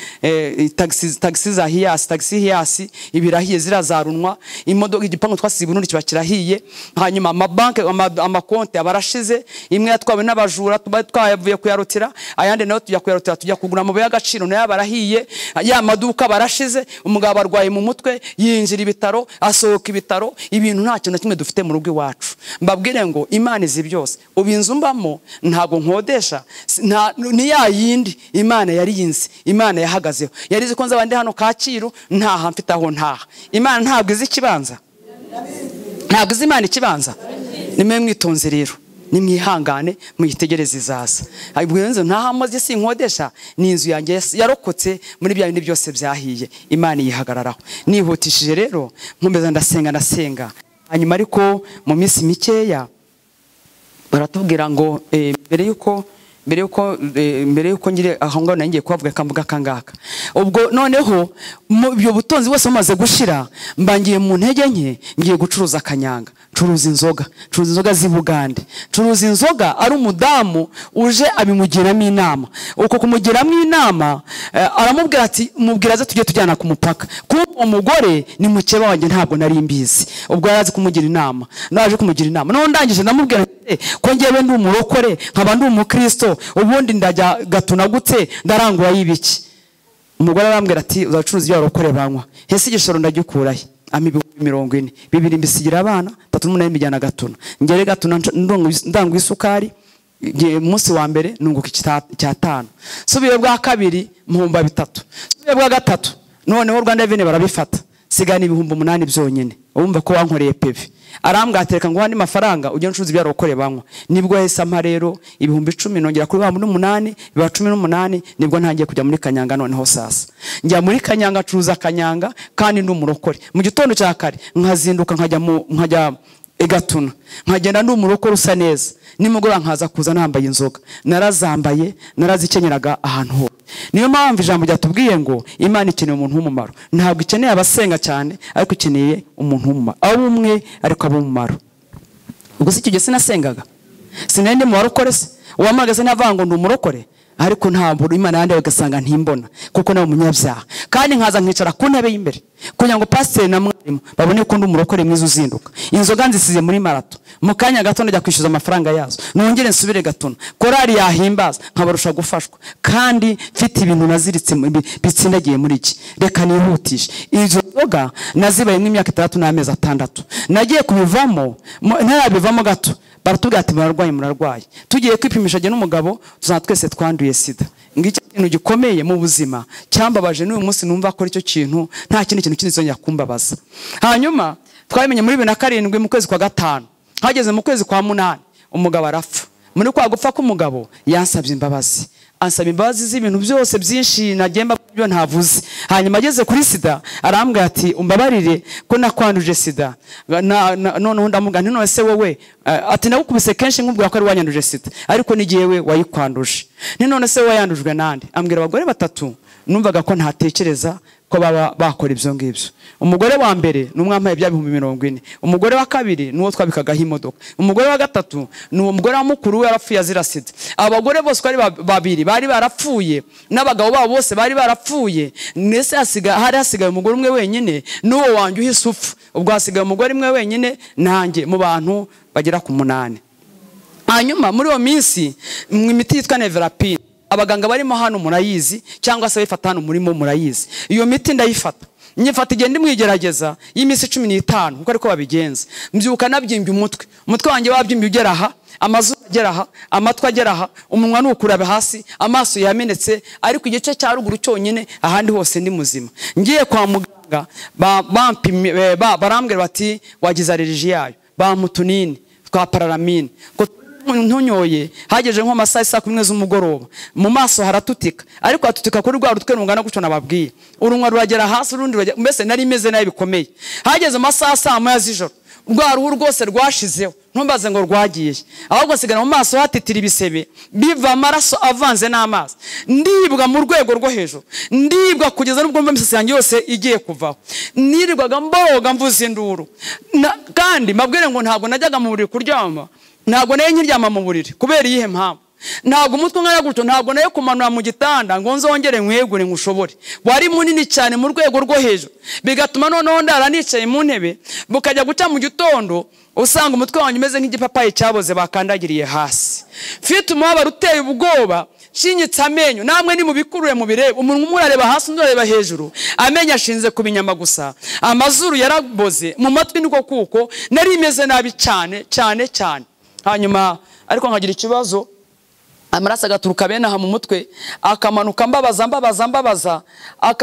taxi taxi za Hiace, taxi Hiace ibirahiye zirazarunwa, imodoka igipangu twasize Burundi kiba kirahiye. Hanyuma amabanke amakonte abarashize, imwe yatwawe n'abajura twavuye kuyarotira, ayandi nayo tujya kuyarotira tujya kugura amabuye y'agaciro nayo barahiye, ya maduka barashize. Umugabo arwaye mu mutwe yinjira ibitaro, asohoka ibitaro, ibintu nta kintu na kimwe dufite mu rugo iwacu. Mbabwire ngo Imana izi byose. Ubu inzu mbamo ntabwo nkodesha, ni ya yindi Imana yari yinzi, Imana yahagazeho. Yari izi ko nzaba ndi hano Kacyiru ntaha mfite aho ntaha. Imana ntabwo izi ikibanza, ntabwo izi Imana ikibanza. Nimwe mwitonze rero, nimwihangane muyitegereze izaza. Ubwo inzu ntahamoze sinkodesha, ni inzu yanjye yarokotse muri bya bindi byose byahiye, Imana yihagararaho. Nihutishije rero nkomeza ndasenga ndasenga. Hanyuma ariko mu minsi mikeya baratubwira ngo mbere yuko ngire aho ngaho nangiye kubavuga kambuga kangaka. Ubwo noneho ibyo butonzi bose bumaze gushira, mbangiye mu ntege nke ngiye gucuruza akanyanga, curuza inzoga, curuza inzoga z'Ibugande, curuza inzoga. Ari umudamu uje abimugiramo inama. Uko kumugiramo inama aramubwira ati mubwira aze tujye tujyana ku mupaka, kuko umugore ni mukeba wanjye ntabwo nari mbizi. Ubwo yarazi kumugira inama, naje kumugira inama none ndangije ndamubwira ko ngewe ndi umurokore nkaba ndi umukristo, ubundi ndajya gatuna gute ndarangura y'ibiki? Umugore arambwira ati uzacuruza ibyo barokore banywa, hese igishoro ndagikurahe? Ami 40,000, 2 mbisigira abana, 3 n'umunani mbijyana Gatuna. Ngere Gatuna ndangwa isukari, umunsi wa mbere nunguka 5, subiye bwa kabiri mpumba 3, subiye bwa gatatu noneho Rwanda Revenue barabifata. Sigana 8000 byonyine. Urumva ko wankoreye peve. Arambwira ati reka ngo andi mafaranga ujye ncuruza ibyo arokore banywa. Nibwo yahise ampa rero 10,000 nongera kuri wa 8 biba 18, nibwo ntangiye kujya muri kanyanga. Noneho sasa njya muri kanyanga ncuruza kanyanga kandi ndi umurokore. Mu gitondo cya kare nkazinduka nkajya Egatuna, nkagenda ndi umurokore usa neza, nimugoroba nkaza kuza nambaye inzoga. Narazambaye, narazikenyeraga ahantu hose. Niyo mpamvu ijambo ryatubwiye ngo Imana ikeneye umuntu w'umumaro. Ntabwo ikeneye abasenga cyane, ariko ikeneye umuntu w'umumaro. Abo umwe ariko abo umumaro. Ubwo si icyo gihe sinasengaga, sinari ndi mu barokore se? Uwamagaze ntavuga ngo ndi umurokore, ariko ntabwo Imana yandi bagasanga ntimbona kuko nawe umunyabyaha. Kandi nkaza nkicara ku ntebe y'imbere kugira ngo pasiteri na mwarimu babone ko ndi umurokore mwiza uzinduka. Inzoga nzisize muri marato, mu kanya gato ndajya kwishyuza amafaranga yazo, nongere nsubire Gatuna. Korali yahimbaza nkabarusha gufashwa, kandi mfite ibintu naziritse bitsindagiye muri iki. Reka nihutishe. Izo nzoga nazibayemo imyaka 6 n'amezi 6. Nagiye kubivamo, ntarabivamo gato baratubwira ati murarwaye murarwaye. Tugiye kwipimisha jye n'umugabo tuzana twese twanduye sida. Ngiki kintu gikomeye mu buzima cyambabaje n'uyu munsi numva ko icyo kintu nta kindi kintu kinzongera kumbabaza. Hanyuma twabimenye muri 2007 mu kwezi kwa 5, hageze mu kwezi kwa 8 umugabo arapfa. Muri kwa gupfa k'umugabo yansabye imbabazi, ansaba imbabazi z'ibintu byose byinshi nagemba byo ntavuze. Hanyuma ageze kuri sida arambwira ati umbabarire ko nakwanduje sida. Noneho ndamubwira nti none se wowe, ati nagukubise kenshi nkubwira ko ari wanyanduje sida, ariko ni jewe wayikwanduje. Ni none se wayandujwe nande? Ambwira abagore batatu numvaga ko ntatekereza ko baba bakora ibyo ngibyo. Umugore wa mbere ni umwampaye bya 40,000. Umugore wa kabiri ni uwo twabikagaho imodoka. Umugore wa gatatu ni umugore wa mukuru we yarapfuye azira sida. Abagore bose bari babiri bari barapfuye n'abagabo babo bose bari barapfuye. Nese hari hasigaye umugore umwe wenyine n'uwo wanjye uhise upfa. Ubwo hasigaye umugore umwe wenyine nanjye mu bantu bagera ku 8. Hanyuma muri uwo minsi mu imiti yitwa Nevirapine, abaganga barimo hano murayizi cyangwa se bifata hano murimo murayizi. Iyo miti ndayifata, nyifata igenda imwigerageza y'iminsi 15 kuko ariko babigenza. Mbyuka nabyimbye umutwe, umutwe wanjye wabyimbye ugera aha, amazuru agera aha, amatwi agera aha, umunwa nukurabe hasi, amaso yamenetse, ariko igice cya ruguru cyonyine ahandi hose ndi muzima. Ngiye kwa muganga bampimye, barambwira bati wagize allergie yayo, bamutunini twa pararamine ntunyoye. Hageje nko masaha saa 10 z'umugoroba mu maso haratutika, ariko hatutika kuri rwa rutwe rungana gucyo nababwiye, urunwa ruragera hasi urundi ruragera, mbese nari meze nabi bikomeye. Hageze amasaha saa 1 z'ijoro rwa ruhu rwose rwashizeho, ntumbaze ngo rwagiye, ahubwo sigara mu maso hatitira ibisebe biva amaraso avanze n'amazi. Ndibwa mu rwego rwo hejuru, ndibwa kugeza n'ubwo mva imisatsi yanjye yose igiye kuvaho. Nirirwaga mboga mvuza induru, kandi mbabwire ngo ntabwo najyaga mu buriri kuryama, ntabwo nayo nkiryama mu buriri. Kubera iyihe mpamvu? Ntabwo umutwe ungana gutyo, ntabwo nayo kumanura mu gitanda ngo nzongere nkwegure nkushobore. Wari munini cyane mu rwego rwo hejuru, bigatuma noneho ndara nicaye mu ntebe, bukajya guca mu gitondo usanga umutwe wanjye umeze nk'igipapayi cyaboze bakandagiriye hasi. Mfite umubabaro uteye ubwoba, nshinyitse amenyo, namwe ni mubikurure mubirebe. Umuntu umwe arareba hasi undi arareba hejuru, amenyo ashinze ku binyama gusa, amazuru yaraboze, mu matwi niko kuko nari meze nabi cyane cyane cyane. Hanyuma ariko nkagira ikibazo, amaraso agaturuka bene aha mu mutwe akamanuka mbabaza mbabaza mbabaza,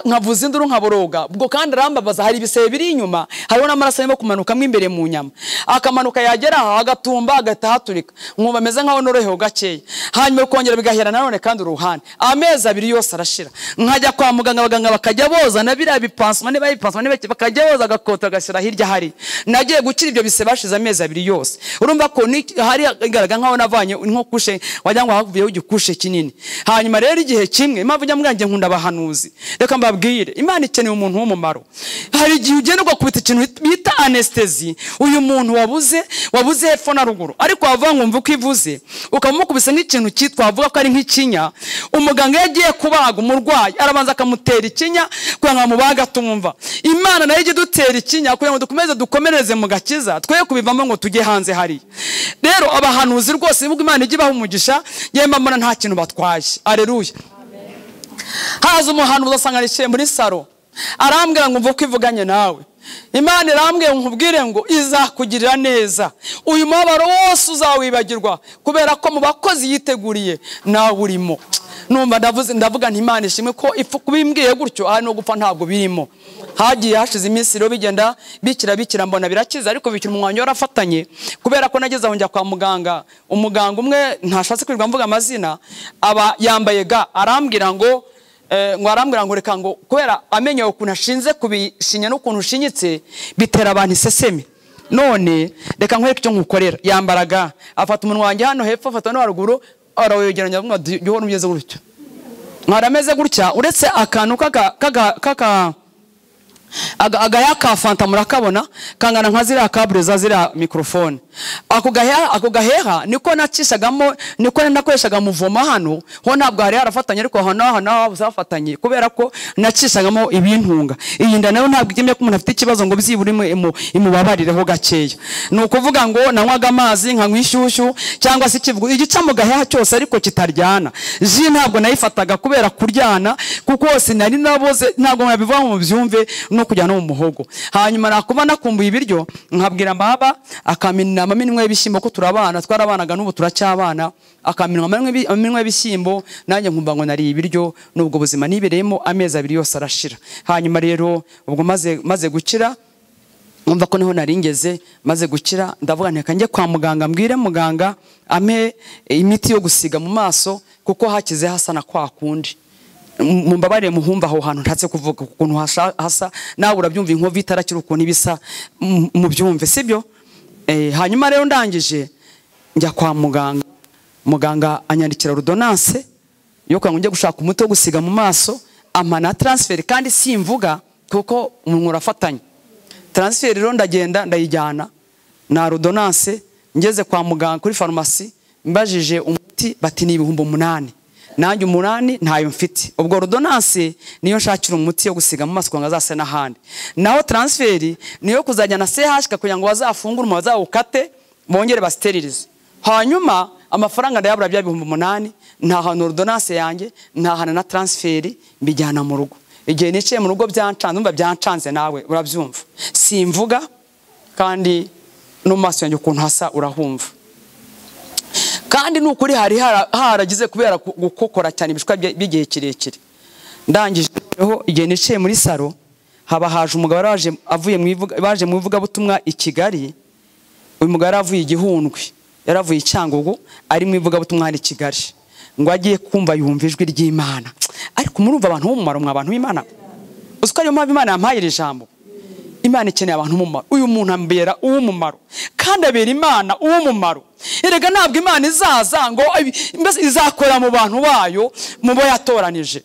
nkavuza induru nkaboroga. Ubwo kandi arambabaza, hari ibisebe biri inyuma, hariho n'amaraso arimo kumanukamo imbere mu nyama, akamanuka yagera aha agatumba agahita haturika, nkumva ameze nkaho norohewe gakeya. Hanyuma bikongera bigahera nanone kandi uruhande, amezi 2 yose arashira. Nkajya kwa muganga, abaganga bakajya boza na biriya bipansuma niba bipansuma niba bakajya boza agakota agashyira hirya hari. Nagiye gukira ibyo bisebe hashize amezi 2 yose. Urumva ko hari igaragara nkaho navanye nko kushe wagira ngo havuye igikushe kinini. Hanyuma rero igihe kimwe, impamvu njya mbwanjye nkunda abahanuzi, reka mbabwire, Imana ikeneye umuntu w'umumaro. Hari igihe ugenda ugakubita ikintu bita anesthesi, uyu muntu wabuze hepfo na ruguru, ariko wavuga ngo mva uko ivuze, ukamukubise nk'ikintu cyitwa avuga ko ari nk'ikinya. Umuganga yagiye kubaga umurwayi arabanza akamutera ikinya kugira ngo amubaga atumva. Imana nayo ijye idutera ikinya kugira ngo dukomeze dukomereze mu gakiza, twe kubivamo ngo tujye hanze hariya. Rero abahanuzi rwose nubwo Imana ijye ibaha umugisha, yemba mbona nta kintu batwaye. Aleluya. Haza umuhanuzi asanga nicaye muri saro, arambwira ngo mva uko ivuganye nawe. Imana irambwiye nkubwire ngo izakugirira neza, uyu mubabaro wose uzawibagirwa kubera ko mu bakozi yiteguriye nawe urimo. Numva ndavuga nti Imana ishimwe ko ifu kubimbwiye gutyo, aha no gupfa ntabwo birimo. Hagiye hashize iminsi rero bigenda bikira mbona birakiza, ariko bikira umwanya warafatanye, kubera ko nageze aho njya kwa muganga, umuganga umwe ntashatse kwirirwa mvuga amazina, aba yambaye ga, arambwira ngo arambwira ngo reka ngo kubera amenyo ukuntu ashinze kubishinya n'ukuntu ushinyitse bitera abantu iseseme, none reka nkwereke icyo nkukorera. Yambaraga afata umunwa wanjye hano hepfo, afata no haruguru, arawegeranya avuga ati gihora umeze gutya, mwarameze gutya, uretse akantu kaka agaya ka fanta murakabona kangana nka ziriya kabure za ziriya mikrofone. Ako gaheha niko nacishagamo, niko nakoreshaga muvoma hano ho, ntabwo hari harafatanye, ariko hano hano zafatanye kubera ko nacishagamo ibintunga. Iyi nda nayo ntabwo igemye ko umuntu afite ikibazo ngo byibure imubabarireho gakeya. Ni ukuvuga ngo nanywaga amazi nkanywa ishyushyu cyangwa se ikivugo igica mu gaheha cyose ariko kitaryana. Ji ntabwo nayifataga kubera kuryana, kuko sinari naboze, ntabwo nabivuga mu byumve no kujya no mu muhogo. Hanyuma nakuba nakumbuye ibiryo nkabwira baba akaminwa amaminwa y'ibishyimbo, ko turabana twarabanaga n'ubu turacyabana, akaminwa amaminwa y'ibishyimbo, nanjye nkumva ngo nari ibiryo. Nubwo buzima nibereyemo amezi abiri yose arashira. Hanyuma rero ubwo maze gukira, umva ko niho naringeze, maze gukira ndavuga nti njye kwa muganga mbwire muganga ampe imiti yo gusiga mu maso, kuko hakize hasa na kwa kundi. Mumbabarire muhumva aho hantu ntatse kuvuga ukuntu hasa, nawe urabyumva inkovu itarakira ukuntu ibisa, mubyumve sibyo? Hanyuma rero ndangije njya kwa muganga, muganga anyandikira ordonnance yo kwa njye gushaka umuti wo gusiga mu maso, ampa na transfer, kandi simvuga kuko umuntu urafatanye. Transfer rero ndagenda ndayijyana na ordonnance, ngeze kwa muganga kuri pharmacie mbajije umuti bati ni 8,000, nanjye 8 ntayo mfite. Ubwo ordonnance niyo nshakira umuti yo gusiga mu maso ngo azase n'ahandi, naho transfer niyo kuzajya na CHK kugira ngo bazafungure bazawukate bongere basterilize. Hanyuma amafaranga ndayabura bya 8,000, nta hantu ordonnance yanjye, nta hana na transfer, mbijyana mu rugo. Igihe nicaye mu rugo byancanze, umva byancanze nawe urabyumva, simvuga kandi no maso yanjye ukuntu hasa urahumva. Kandi nukuri hari haragize kubera gukokora cyane ibishwa by'igihe kirekire. Ndangije ho igihe nicaye muri saro, haba haje umugabo raje avuye mu ivuga, baje mu ivuga butumwa i Kigali. Uyu mugabo yaravuye igihundwe, yaravuye Cyangugu, ari mu ivuga butumwa i Kigali, ngo agiye kumva yumva ijwi ry'Imana. Ariko murumva abantu b'umumaro, mwa abantu b'Imana, uziko ariyo mpamvu Imana yampaye iri jambo. Imana ikeneye abantu b'umumaro. Uyu muntu ambera uw'umumaro, kandi abera Imana uw'umumaro. Erega ntabwo Imana izaza ngo mbese izakora mu bantu bayo mu bo yatoranije.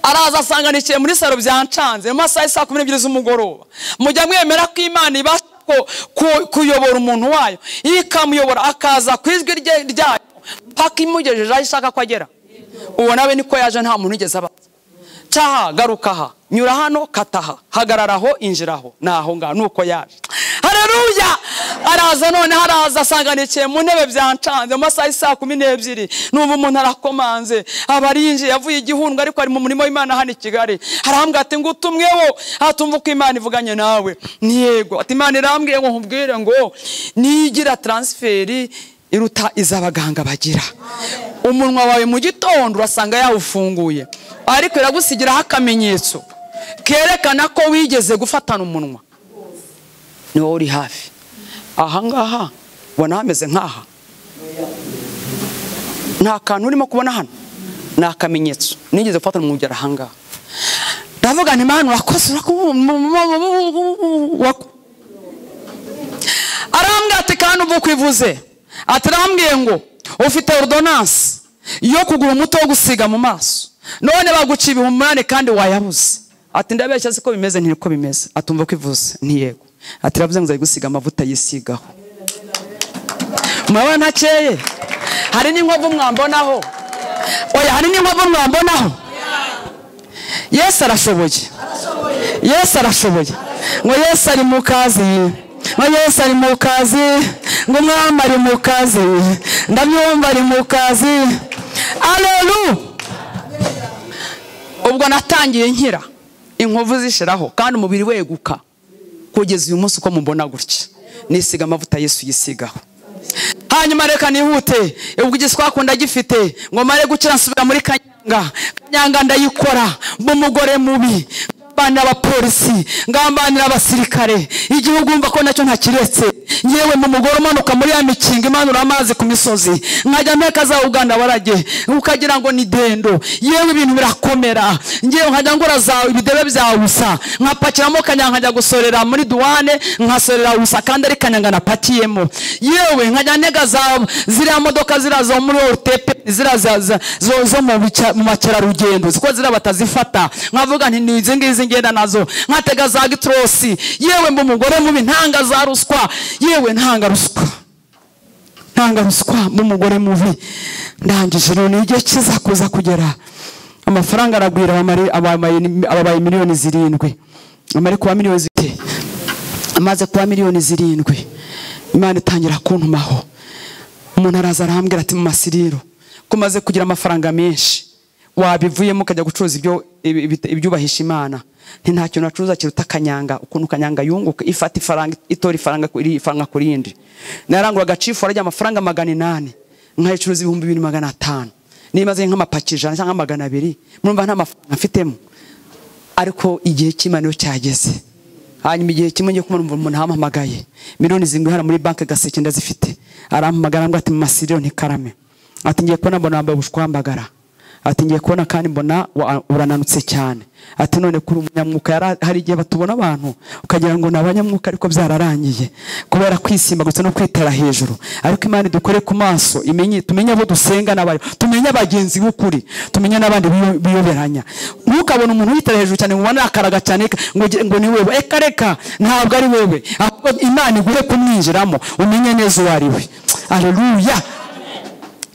Araza asanga nicaye muri saro byancanze mu masaha ya 12 z'umugoroba. Mujya mwemera ko Imana ibasha kuyobora umuntu wayo, ikamuyobora akaza ku ijwi ryayo mpaka imugejeje aho ishaka ko agera. Uwo nawe niko yaje, nta muntu ugeze abaza. Cyaha garuka aha, nyura hano, kataha, hagararaho, injiraho, naho ngaho nuko yaje. Haleluya! Araza none haraza asanga nicaye mu ntebe byancanze mu masaha ya 12, numva umuntu arakomanze, abarinje yavuye igihundwe ariko ari mu murimo w'Imana hano i Kigali. Arambwira ati ngutumweho, atumva ko Imana ivuganye nawe. Ni yego, ati Imana irambwiye ngo nkubwire ngo nigira transfer iruta izabaganga bagira. Umunwa wawe mu gitondo urasanga yawufunguye, ariko iragusigiraho akamenyetso kerekana ko wigeze gufatana umunwa. Ni wowe uri hafi aha ngaha, ubona hameze nkaha, nta kantu urimo kubona hano, ni akamenyetso nigeze gufatana umunwa ugera aha ngaha. Ndavuga nti Mana urakoze, arambwira ati kandi uva ukwivuze, ati arambwiye ngo ufite ordonnance yo kugura umuti wo gusiga mu maso, none baguciye 8,000 kandi wayabuze. Ati ndabeshya siko bimeze, ntiko bimeze. Atumva kwivuze, nti yego. Ati ravuze ngo gusiga amavuta yisigaho. Murabona ntakeye, hari n'inkovu mwambonaho. Oya, hari n'inkovu mwambonaho. Yesu arashoboye, Yesu arashoboye. Ngo Yesu ari mu kazi, ngo Yesu ari mu kazi, ngo umwami ari mu kazi, ndabyumva ari mu kazi. Haleluya! Ubwo natangiye nkira inkovu zishiraho kandi umubiri weguka kugeza uyu munsi uko mubona gutya, nisiga amavuta Yesu yisigaho. Hanyuma reka nihute, ubwo igiswakunda gifite ngo mare gukira nsubira muri Kanyanga. Kanyanga ndayikora, mba umugore mubi, Ngambanira abapolisi, ngambanira abasirikare, igihugu umva ko nacyo ntakiretse. Yewe mu mugore umanuka muri ya mikingo imanura amazi ku misozi, nkajya mpeka za Uganda barage ukagira ngo ni dendo. Yewe ibintu birakomera. Ngewe nkajya ngora za ibidebe bya usa, nkapakiramo kanyanga nkajya gusorera muri duwane, nkasorera usa kandi ari kanyanga napakiyemo. Yewe nkajya ntega za ziriya modoka zira zo muri OTP, zira zo mu makerarugendo ziko zira batazifata, nkavuga nti ni izi ngizi ngenda nazo, nkatega za gitrosi. Yewe mba umugore mubi, ntanga za ruswa. Yewe ntanga ruswa, ntanga ruswa, mba umugore mubi. Ndangije none igihe kiza kuza kugera, amafaranga aragwira, ababaye miliyoni 7, amari kuba miliyoni 7, amaze kuba miliyoni 7, Imana itangira kuntumaho. Umuntu araza arambwira ati mu masiriro kumaze kugira amafaranga menshi wabivuyemo ukajya gucuruza ibyo ibyubahisha Imana. Nti nta kintu nacuruza kiruta kanyanga, ukuntu kanyanga yunguka, ifata ifaranga itora ifaranga kuri ifaranga kurindi. Narangura agacifu arajya amafaranga 800 nkayicuruza 2500, nimaze nk'amapaki 100 cyangwa 200, murumva nta mafaranga mfitemo. Ariko igihe cy'Imana yo cyageze. Hanyuma igihe kimwe ngiye kumva umuntu ampamagaye, miliyoni 7 hara muri banke Gaseke ndazifite, arampamagara ngo ati mu masiriro ntikarame, ati ngiye kubona mbona wambaye ubushwambagara, ati ngiye kubona kandi mbona urananutse cyane, ati none kuri umunyamwuka. Hari igihe batubona abantu ukagira ngo ni abanyamwuka ariko byararangiye kubera kwisimba gusa no kwitera hejuru. Ariko Imana idukore ku maso, imenye, tumenye abo dusenga n'abari, tumenye abagenzi b'ukuri, tumenye n'abandi biyoberanya. Ntukabona umuntu witera hejuru cyane ngo ubone akaraga cyane ngo ni wewe. Eka reka, ntabwo ari wewe, ahubwo Imana igure kumwinjiramo umenye neza uwo ari we. Haleluya.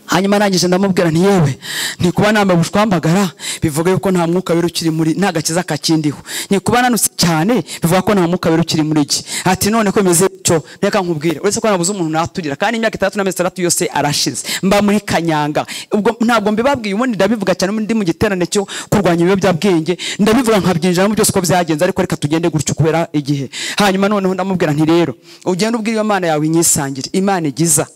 Hanyuma narangije ndamubwira nti yewe nti kuba nambaye ubushwambagara bivuga yuko nta mwuka wera ukiri muri, nta gakiza kakindiho, nti kuba nanutse cyane bivuga ko nta mwuka wera ukiri muri iki. Ati none ko bimeze cyo reka nkubwire, uretse ko nabuze umuntu naturira kandi imyaka 6 n'amezi 6 yose arashize mba muri kanyanga. Ubwo ntabwo mbibabwiye, ubundi ndabivuga cyane ndi mu giterane cyo kurwanya ibiyobyabwenge, ndabivuga nkabyinjiramo byose uko byagenze, ariko reka tugende gutyo kubera igihe. Hanyuma noneho ndamubwira nti rero ugende ubwire iyo Mana yawe inyisangire, Imana igiza.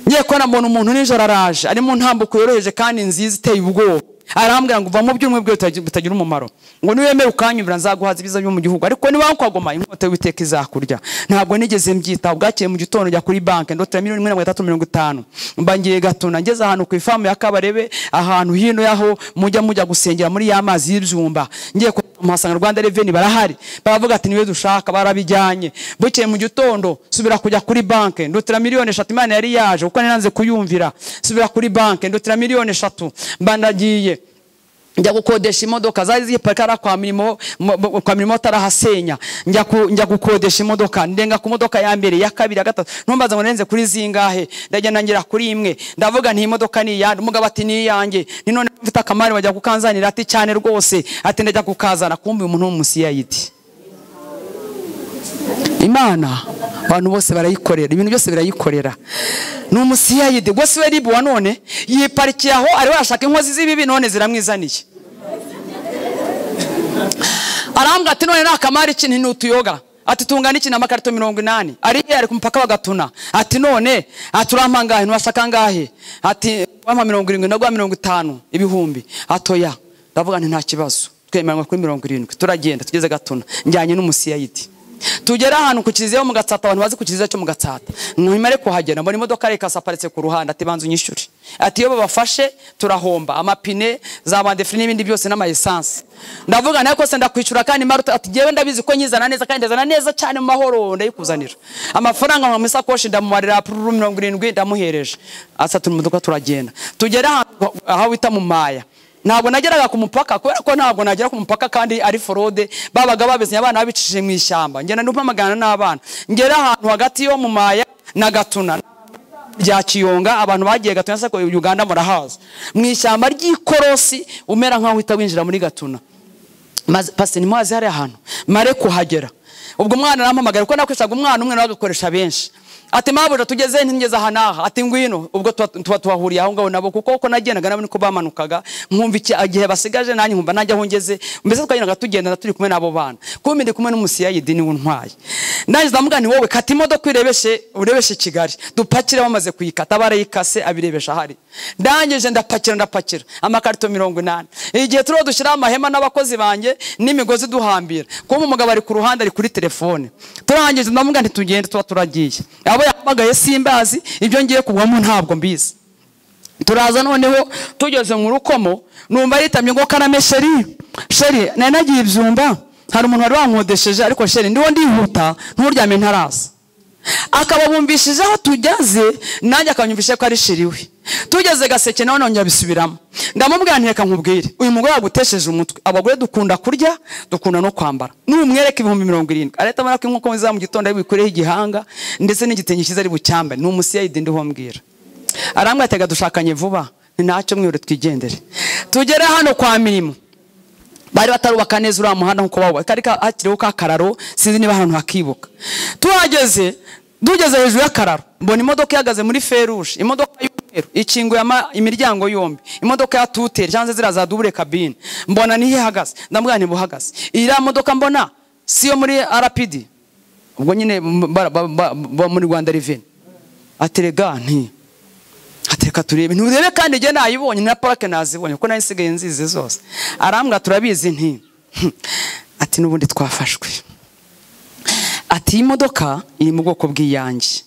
Ngiye kubona mbona umuntu nijoro araje ari mu ntambuko yoroheje kandi nziza iteye ubwoba, arambwira ngo uva mu by'ubumwe butagira umumaro, ngo niwemere ukanyumvira nzaguhaza ibiza byo mu gihugu, ariko niba ukagoma inkota y'Uwiteka izakurya. Ntabwo nigeze mbyitaho. Bwakeye mu gitondo njya kuri banke ndotera miliyoni 1,350, mba ngiye Gatuna, ngeze ahantu ku ifamu ya Kabarebe, ahantu hino yaho mujya gusengera muri ya mazi y'ibyumba, ngiye kuhasanga Rwanda Revenue barahari, baravuga ati niwe dushaka, barabijyanye. Bukeye mu gitondo subira kujya kuri banke ndotera miliyoni 3, Imana yari yaje kuko nanze kuyumvira. Subira kuri banke ndotera miliyoni 3, mba ndagiye njya gukodesha imodoka zari ziparika kwa mirimo, kwa mirimo tarahasenya, njya gukodesha imodoka, ndenga ku modoka ya mbere, ya kabiri, ya gatatu, ntumbaza ngo nenze kuri zingahe, ndagenda ngira kuri imwe, ndavuga nti imodoka ni ya umugabo, ati ni yanjye, ni none mfite akamari bajya kukanzanira, ati cyane rwose, ati ndajya kukazana. Kumbe umuntu w'umusiyayidi. Imana abantu bose barayikorera, ibintu byose birayikorera. Ni umusiyayidi rwose we ribu wa none yiparikiye aho ari washaka inkozi z'ibibi none ziramwizaniye. Arambwa ati none nakamari iki nti nutuyoga, ati tungana iki n'amakarito 80, ari ari ku mupaka wa Gatuna, ati none aturampa ngahe ntiwashaka ngahe, ati wampa 70 nagwa 50 ibihumbi, atoya. Ndavuga nti nta kibazo, twemeranywa kuri 70, turagenda tugeze Gatuna njyanye n'umusiyayidi. Tugera ahantu ku kiliziya mu Gatsata, abantu bazi ku kiliziya cyo mu Gatsata, nkimare kuhagera mbona imodoka reka saparitse ku ruhande, ati banza unyishyure, ati iyo babafashe turahomba amapine za bandefri n'ibindi byose n'ama essence. Ndavuga nayo ko se ndakwishyura kandi maruta, ati jewe ndabizi ko nyizana neza kandi ndazana neza cyane mu mahoro, ndayikuzanira amafaranga mu isakoshi, ndamumarira 70 ndamuhereje, asa tumuduka turagenda. Tugera aho wita mu Maya, ntabwo nageraga ku mupaka kubera ko ntabwo nagera ku mupaka kandi ari forode, babaga babezanye abana babicishije mu ishyamba, ngenda ndumamagana n'abana, ngera ahantu hagati yo mu Maya na Gatuna rya Kiyonga, abantu bagiye Gatuna sako Uganda murahaza, mu ishyamba ry'ikorosi umera nkaho uhita winjira muri Gatuna. Maze pasi ni mwazi hari ahantu mare kuhagera, ubwo umwana arampamagara kuko nakoreshaga umwana umwe nawe agakoresha benshi, Ati mabuja tugeze ntigeze aha naha. Ati ngwino. Ubwo tuba tuhahuriye aho ngaho nabo, kuko uko nagendaga nabo niko bamanukaga, nkumva iki igihe basigaje nanjye nkumva najya aho ngeze. Mbese twagendaga tugendana turi kumwe nabo bana, kumbe ndi kumwe n'umusiyayidi niwe untwaye. Nanjye ndamubwira nti wowe kata imodoka urebeshe Kigali, dupakire. Bamaze kuyikata barayikase, abirebesha ahari. Ndangije ndapakira amakarito 80. Igihe turiho dushyiraho amahema n'abakozi banjye n'imigozi duhambira, kumbe umugabo ari ku ruhande ari kuri telefone. Turangije ndamubwira nti tugende, tuba turagiye. Abo yahamagaye simbazi, ibyo ngiye kugwamo ntabwo mbizi. Turaza noneho tugeze mu Rukomo, numva yitamye ngo karame sheri, sheri nari nagiye ibyumba, hari umuntu wari wankodesheje, ariko sheri ndiho ndihuta nturyame ntaraza. Akaba bumvishije aho tugeze, nanjye akanyumvisha ko ari sheri we. Tugeze Gaseke nawe nongera bisubiramo. Ndamubwira nti reka nkubwire, uyu mugore yagutesheje umutwe. Abagore dukunda kurya, dukunda no kwambara. Numwereka 70,000 areta abona ko inkoko za mu gitondo ari bikureho igihanga ndetse n'igitenge cyiza ari bucyambe. Ni umusiyayidi ndiho mbwira. Arambwira ati dushakanye vuba, ni ntacyo mwihore twigendere. Tugere hano kwa Mirimo, bari batarubaka neza uriya muhanda nkuko bawubaka, kari hakiriho ka kararo, sinzi niba ahantu hakibuka. Tuhageze, tugeze hejuru y'akararo, mbona imodoka ihagaze muri feruje, imodoka y'umweru ikinguye imiryango yombi, imodoka ya tuteri cyangwa ziriya za double cabine, mbona niho ihagaze. Ndamubwira nti buhagaze iriya modoka mbona siyo muri RPD, ubwo nyine muri Rwanda Revenue. Aterega nti atereka turebe, nturebe kandi njye nayibonye na plaque nazibonye kuko nayisigaye nzize zose. Arambwira turabizi nti ati nubundi twafashwe. Ati iyi modoka iri mu bwoko bw'iyanjye,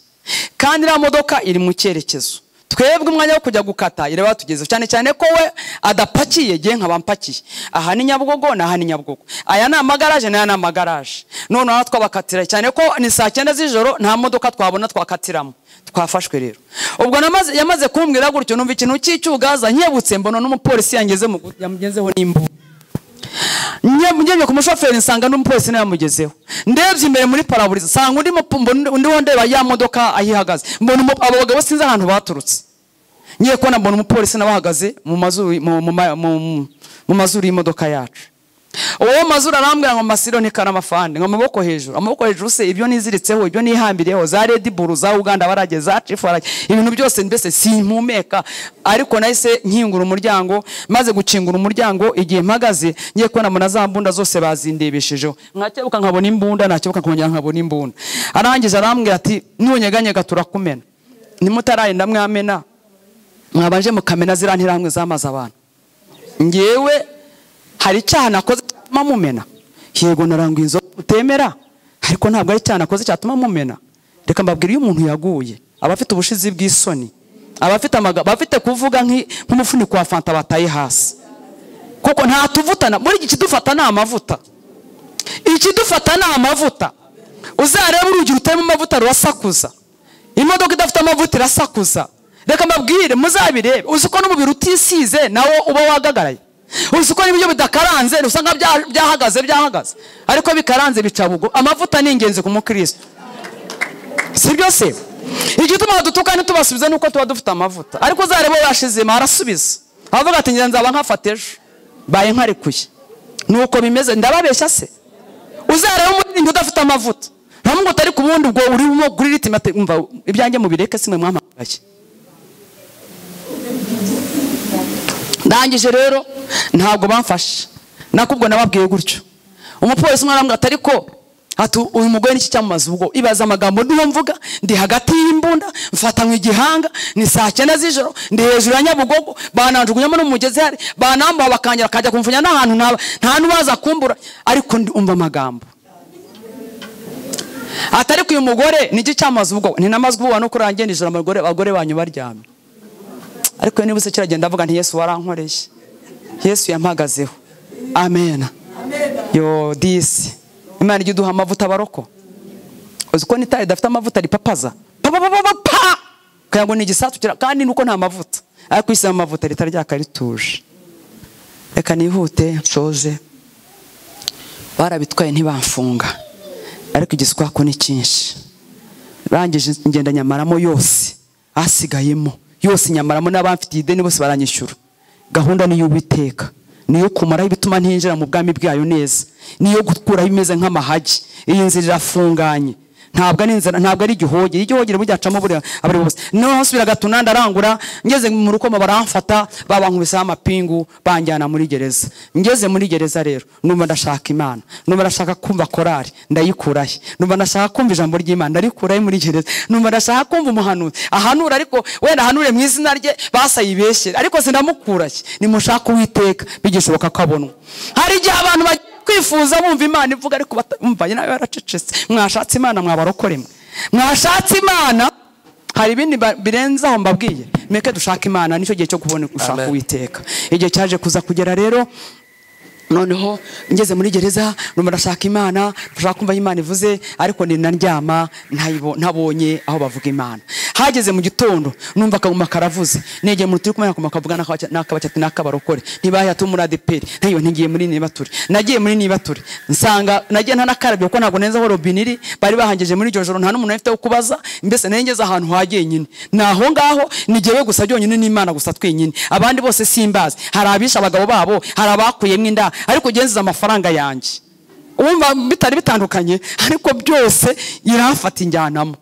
kandi iriya modoka iri mu cyerekezo twebwe umwanya wo kujya gukata ireba tugeze, cyane cyane ko we adapakiye, giye nkaba mpakiye. Aha ni Nyabugogo na aha ni Nyabugogo, aya ni amagaraje n'aya ni amagaraje. None aho twabakatira cyane ko ni saa 9 z'ijoro, nta modoka twabona twakatiramo. Twafashwe rero. Ubwo yamaze kumbwira gutyo, numva ikintu cy'icyugaza nkebutse, mbona n'umupolisi yamugezeho n'imbunda. Njye ku mushoferi nsanga n'umupolisi nawe yamugezeho. Ndebye imbere muri paraburiza nsanga undi wondeba ya modoka ahihagaze, mbona abo bagabo sinzi ahantu baturutse. Ngiye kubona mbona umupolisi nawe ahagaze mu mazuru y'imodoka yacu. Uwo mazuru arambwira ngo masiro ntikarama fande, ngo amaboko hejuru, amaboko hejuru se ibyo niziritseho, ibyo nihambiriyeho, za Red Bull za Uganda barageze, za Chief barageze, ibintu byose mbese simpumeka. Ariko nahise nkingura umuryango, maze gukingura umuryango igihe mpagaze ngiye kubona mbona za mbunda zose bazindebeshejeho. Nkakebuka nkabona imbunda, nakebuka nkongera nkabona imbunda. Arangije arambwira ati nunyeganyega turakumena, nimutarayenda mwamena, mwabanje mukamena ziriya nterahamwe zamaze abantu. Ngewe hari icyaha nakoze cyatuma mumena? Yego naranguye inzoga utemera, ariko ntabwo ari icyaha nakoze cyatuma mumena. Reka mbabwire, iyo umuntu yaguye aba afite ubushizi bw'isoni, aba afite amagambo, afite kuvuga nk'umufuniko wa fanta bataye hasi, kuko nta tuvutana muri iki kidufata ni amavuta. Ikidufata ni amavuta. Uzareba urugi rutarimo amavuta rurasakuza, imodoka idafite amavuta irasakuza. Reka mbabwire muzabirebe, uzi ko n'umubiri utisize nawo uba wagagaraye, uzi ko n'ibyo bidakaranze usanga byahagaze ariko bikaranze bica bugo. Amavuta ni ingenzi ku mukristo, si byo se? Igituma dutuka ntitubasubize nuko tuba dufite amavuta. Ariko uzareba yashizemo arasubiza, avuga ati ngira nzaba nkafata ejo, baye nkarekuye. Nuko bimeze, ndababeshya se? Uzareba umurindi udafite amavuta ntamwe utari ku bundi, ubwo urimo kuri ritima umva ibyanjye mubireke simwe mwampamagaye. Ndangije rero ntabwo bamfashe, nakubwo nababwiye gutyo. Umupolisi umwe arambwira ati ariko ati uyu mugore niki cyamumaze ubwo, ibaza amagambo ndiho mvuga, ndi hagati y'imbunda, mfatanywe igihanga, ni saa 9 z'ijoro, ndi hejuru ya Nyabugogo, bananjugunyamo n'umugezi hari, banambaho bakangira akajya kumfunya n'ahantu nta n'uwaza kumbura, ariko umva amagambo. Ati ariko uyu mugore niki cyamaze ubwo, ni namazwe ubwo no kurangiye nijoro abagore banyu baryamye. Ariko niba se kiragenda avuga nti Yesu warankoreye, Yesu yampagazeho. Amen. Yo disi Imana ijya iduha amavuta abaroko. Uzi ko n'itari idafite amavuta ripapaza pa pa pa pa, kugira ngo ni igisasu kandi nuko nta mavuta, ariko isi amavuta ritari ryakarituje. Reka nihute nsoze. Barabitwaye ntibamfunga, ariko igiswako ni cyinshi. Rangije ngenda nyamaramo yose asigayemo yose, nyamaramo n'abamfitiye ideni bose baranyishyura. Gahunda ni y'Uwiteka, niyo kumaraho ibituma ntinjira mu bwami bwayo neza, niyo gukuraho imeze nk'amahagi. Iyi nzira irafunganye, Ntabwo ari inzara, ntabwo ari igihoge. Igihogere burya acamo buriya abari bose. Noneho nsubira Gatuna ndarangura, ngeze mu Rukoma baramfata, babankubisaho amapingu, banjyana muri gereza. Ngeze muri gereza rero numva ndashaka Imana, numva ndashaka kumva korari, ndayikurahe. Numva ndashaka kumva ijambo ry'Imana, ndarikurahe muri gereza. Numva ndashaka kumva umuhanuzi ahanura, ariko wenda ahanure mu izina rye basayibeshyere, ariko sinamukurahe. Nimushaka Uwiteka bigishoboka ko abonwa. Hari igihe abantu kwifuza bumva Imana ivuga, ariko batumva, nawe baracecetse. Mwashatse Imana mwabarokore mwe, mwashatse Imana. Hari ibindi birenze aho mbabwiye. Meke dushaka Imana, nicyo gihe cyo kubona gushaka Uwiteka. Igihe cyaje kuza kugera rero, noneho ngeze muri gereza numva ndashaka Imana, ndashaka kumva Imana ivuze, ariko ninaryama ntabonye aho bavuga Imana. Hageze mu gitondo numva akaguma karavuze, negeye mu turi kumenya akaguma kavuga n'akabacyati n'akabarokore, ntibaya tumura ADEPR, ntayo ntigiye muri Nibature. Nagiye muri Nibature nsanga nagiye ntanakarabye kuko ntabwo nenze aho robine iri, bari bahangeje muri iryo joro, nta n'umuntu afite wo kubaza. Mbese nengeze ahantu hagiye nyine, naho ngaho nigewe gusa byonyine n'Imana gusa twenyine, abandi bose simbazi. Hari abisha abagabo babo, hari abakuyemo inda, ariko genziza amafaranga yanjye. Umva bitari bitandukanye, ariko byose iramfata injyanamo.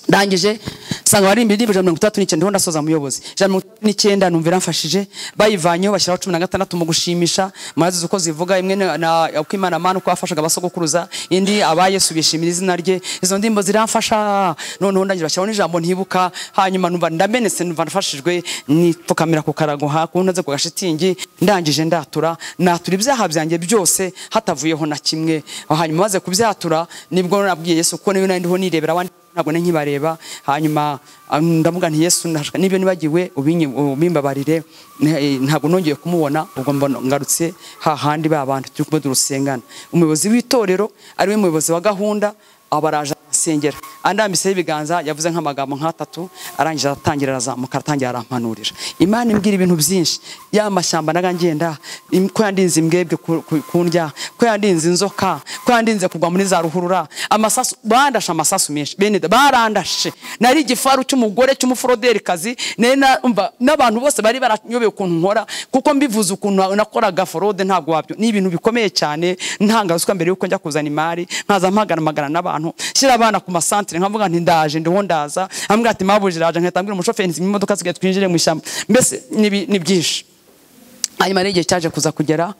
Ndangije sanga bari imbere 139, ndiho ndasoza muyobozi. 139 numva iramfashije, bayivanyeho bashyiraho 16 mu gushimisha. Murazi uko zivuga, imwe na uko Imana mana uko yafashaga abasogokuruza, indi aba Yesu bishimira izina rye. Izo ndimbo ziramfasha. Noneho ndangije bashyiraho n'ijambo ntibuka, hanyuma numva ndamenetse, numva ndafashijwe, nipfukamira ku karago hakunze ku gashitingi. Ndangije ndatura, natura ibyaha byanjye byose hatavuyeho na kimwe. Hanyuma maze kubyatura nibwo nabwiye Yesu ko niwe ndiho nirebera abandi ntabwo nkibareba. Hanyuma ndavuga nti Yesu nibyo nibagiwe ubimbabarire, ntabwo nongeye kumubona. Ubwo mbona ngarutse hahandi ba bantu turi kumwe durusengana. Umuyobozi w'itorero ari we muyobozi wa gahunda abaraje asengera, andambiseho ibiganza, yavuze nk'amagambo nk'atatu, arangije aratangira arazamuka, aratangira arampanurira. Imana imbwira ibintu byinshi, ya mashyamba naga ngenda, ko yandinze imbwebwe kundya, ko yandinze inzoka, ko yandinze kugwa muri za ruhurura, amasasu bandashe, amasasu menshi bene barandashe. Nari igifaru cy'umugore cy'umuforoderi kazi, n'abantu bose bari baranyobeye ukuntu nkora, kuko mbivuze ukuntu nakoraga forode ntabwo wabyo. Ni ibintu bikomeye cyane. Ntanga ruswa mbere yuko njya kuzana imari, nkaza mpagana n'abantu, shyira abana ku masantere, nkavuga nti ndaje ndiho ndaza, ambwira ati mabuje raje, nkahita mbwira umushoferi nti imodoka sigaye twinjire mu ishyamba. Mbese ni byinshi. Hanyuma n'igihe cyaje kuza kugera,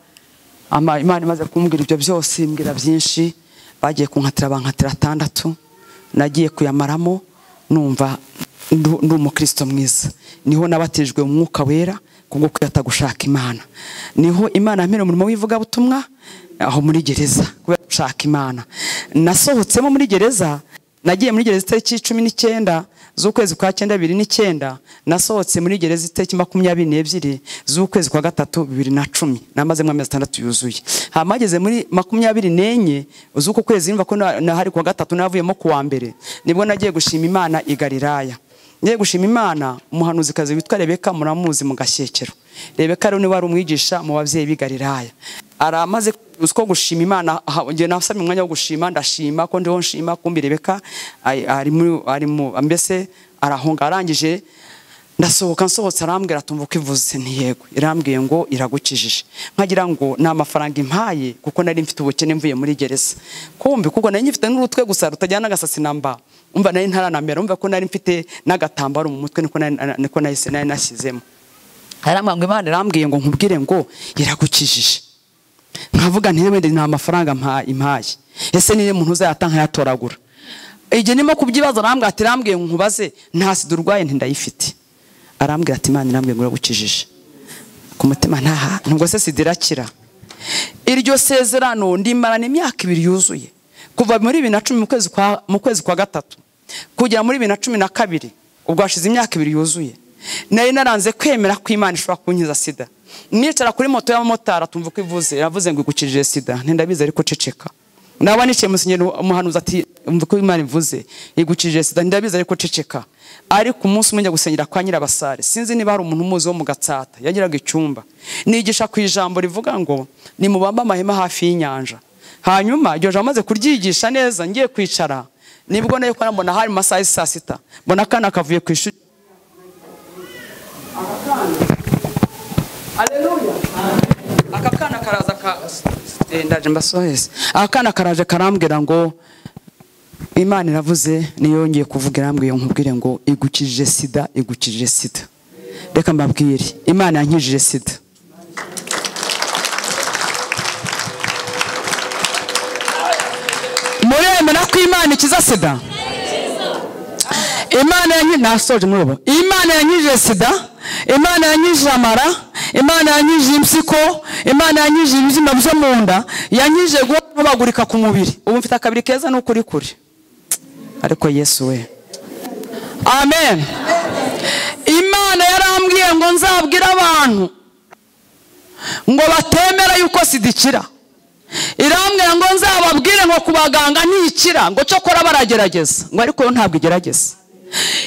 Imana imaze kumbwira ibyo byose, imbwira byinshi, bagiye kunkatira bankatira 6, nagiye kuyamaramo numva ndi umukristo mwiza. Niho nabatijwe mu Mwuka Wera kubwo kwiyata gushaka Imana. Niho Imana yampera umurimo w'ivugabutumwa aho muri gereza, kubera gushaka Imana. Nasohotsemo muri gereza, nagiye muri gereza itariki 19 z'ukwezi kwa 9 2009, nasohotse muri gereza itariki 22 z'ukwezi kwa 3 2010. Namazemo amezi 6 yuzuye. Hamageze muri 24 z'uko kwezi, numva ko nahari kwa 3, navuyemo kuwa mbere, nibwo nagiye gushima Imana i Galilaya. Ngiye gushima Imana, umuhanuzikazi witwa Rebeka muramuzi mu Gashyekero. Rebeka rero ni wari umwigisha mu bavyeyi b'i Galilaya. Aramaze usko gushima Imana, ngiye nasabye umwanya wo gushima, ndashima ko ndiho nshima, kumbi Rebeka ari mu mbese arahonga. Arangije ndasohoka, nsohotse arambwira tumva uko ivuze, nti yego. Irambwiye ngo iragukijije. Nkagira ngo ni amafaranga impaye kuko nari mfite ubukene mvuye muri gereza. Kumbi kuko nari ngifite n'urutwe gusa rutajyana n'agasatsi namba. Umva nari ntaranamera, umva ko nari mfite n'agatambaro mu mutwe, niko nahise nari nashyizemo. Arambwira ngo Imana irambwiye ngo nkubwire ngo iragukijije. Nkavuga nti wenda nta mafaranga impaye, ese niye muntu uzayatanga nkayatoragura? Igihe nimo kubyibaza arambwira ati irambwiye nkubaze nta sida urwaye, nti ndayifite. Arambwira ati Imana irambwiye ngo iragukijije. Ku mutima ntaha nubwo se sida irakira. Iryo sezerano ndimarana imyaka 2 yuzuye, kuva muri 2010 mu kwezi kwa 3 kugera muri 2012, ubwo hashize imyaka 2 yuzuye. Nari naranze kwemera ko Imana ishobora kunkiza sida. Nicara kuri moto y'abamotari atumva ko ivuze, yavuze ngo igukijije sida, nti ndabizi ariko ceceka. Naba nicaye musenyeri umuhanuzi ati umva ko Imana ivuze igukijije sida, ndabizi ariko ceceka. Ariko umunsi umwe njya gusengera kwa Nyirabasare, sinzi niba hari umuntu umuzi wo mu Gatsata, yagiraga icyumba. Nigisha ku ijambo rivuga ngo nimubamba amahema hafi y'inyanja. Hanyuma iryo jambo maze kuryigisha neza, ngiye kwicara, nibwo nayo ko mbona hari mu masaha ya saa 6, mbona akana kavuye ku ishuri. Haleluya. Aka kana karaza ka ndaje mbasoheze. Aka kana karaje karambwira ngo Imana iravuze niyongeye kuvuga irambwiye nkubwire ngo igukijije sida, igukijije sida. Reka mbabwire, Imana yankijije sida. Muremera ko Imana ikiza sida? Imana yankijije, nasoje muri ubu. Imana yankijije sida, Imana yankijije amara, Imana yankijije impyiko, Imana yankijije ibibyimba byo mu nda, yankijije guhobagurika ku mubiri. Ubu mfite akabiri keza n'ukuri kuri. Ariko Yesu we. Amen. Imana yarambwiye ngo nzabwire abantu ngo batemera yuko sida ikira. Irambwira ngo nzababwire ngo kubaganga ntikira, ngo cyokora baragerageza, ngo ariko yo ntabwo igerageza.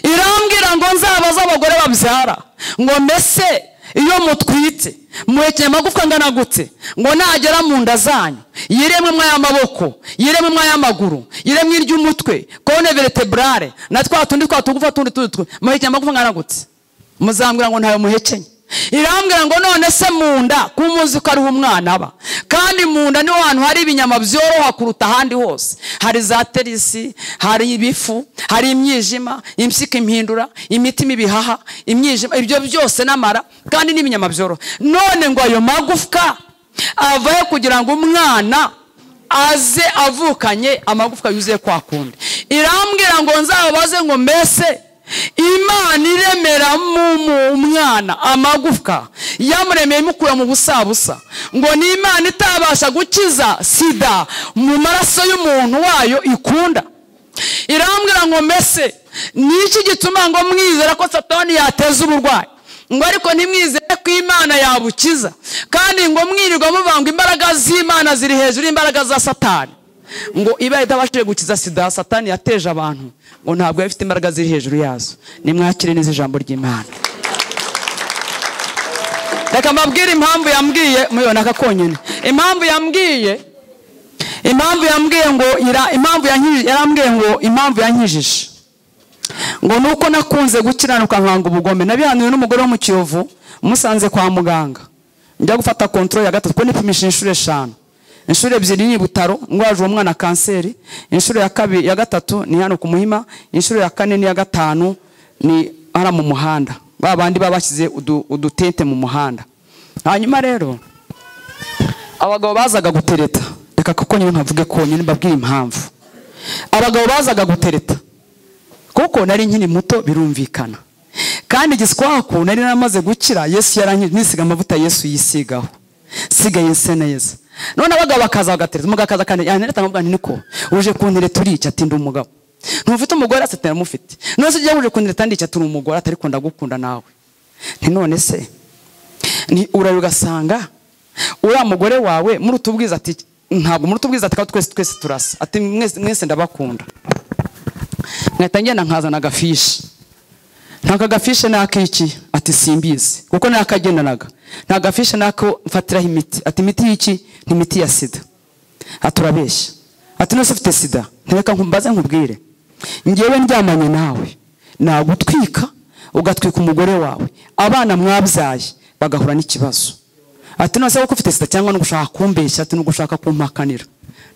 Irambwira ngo nzabaza abagore babyara ngo mbese iyo mutwite muhekeye amagufwa angana gute, ngo nagera mu nda zanyu yiremwe mw'ay'amaboko, yiremwe mw'ay'amaguru, yiremwe iry'umutwe, colonne vertebrale na twa tundi twa tugufa tundi tutwe, muhekeye amagufwa angana gute, muzambwira ngo ntayo muhekenye. Irambwira ngo none se mu nda kumuzi ko ari umwana aba, kandi mu nda niho hantu hari ibinyama byoroha kuruta ahandi hose. Hari za terisi, hari ibifu, hari imyijima, impyiko impindura, imitima ibihaha, imyijima, ibyo byose n'amara, kandi n'ibinyama byoroha. None ngo ayo magufwa avahe kugira ngo umwana aze avukanye amagufwa yuzuye kwa kundi. Irambwira ngo nzababaze ngo mbese Imana iremera mu mwana amagufwa yamuremeye imukura mu busabusa, ngo ni Imana itabasha gukiza sida mu maraso y'umuntu wayo ikunda. Irambwira ngo mbese niki gituma ngo mwizera ko Satani yateza uburwayi, ngo ariko ntimwizere ko Imana yabukiza, kandi ngo mwirirwa muvanga imbaraga z'Imana ziri hejuru y'imbaraga za Satani. Ngo iba itabashije gukiza sida Satani yateje abantu, ngo ntabwo ifite imbaraga ziri hejuru yazo. Nimwakire neza ijambo ry'Imana. Reka mbabwire impamvu yambwiye muyona akakonyene. Impamvu yambwiye, impamvu yambwiye ngo impamvu yankijije, yarambwiye ngo impamvu yankijije ngo nuko nakunze gukiranuka nkanga ubugome. Nabihanuye n'umugore wo mu Kiyovu musanze kwa muganga, njya gufata control ya gatatu ko nipimisha inshuro 5. Inshuro 2 ni Butaro ngwaje uwo mwana kanseri, inshuro ya kabiri ya gatatu ni hano ku Muhima, inshuro ya kane ni ya gatanu ni ara mu muhanda, babandi babashyize udutente mu muhanda. Hanyuma rero abagabo bazaga gutereta, reka kuko nyine nkavuge ko nyine mbabwire impamvu abagabo bazaga gutereta, kuko nari nkiri muto birumvikana, kandi igiswaku nari namaze gukira. Yesu yarankije, nisiga amavuta Yesu yisigaho, sigaye nse neza. None abagabo bakaza bagatereta, umugabo akaza kandi yantereta nkamubwira nti niko uje kuntereta urica, ati ndi umugabo. Ntufite umugore? Ati ndamufite. None se ujya uje kuntereta ndica, ati uri umugore, ati ariko ndagukunda nawe. Nti none se ni urayo ugasanga uriya mugore wawe muri utubwiza, ati ntabwo muri utubwiza, ati twese twese turasa, ati mwese mwese ndabakunda. Nkahita ngenda nkazana agafishi. Ntaka gafishe nakiki, ati simbizi kuko nakagendanaga. Nta gafishe nako mfatiraho imiti, ati imiti y'iki? Ni imiti ya sida. Aturabeshya, ati nose ufite sida? Ntereka nkumbaze nkubwire, ngewe ndyamanye nawe nagutwika ugatwika umugore wawe, abana mwabyaye bagahura n'ikibazo. Ati nose kuko ufite sida cyangwa no gushaka kumbeshya, ati no gushaka kumpakanira.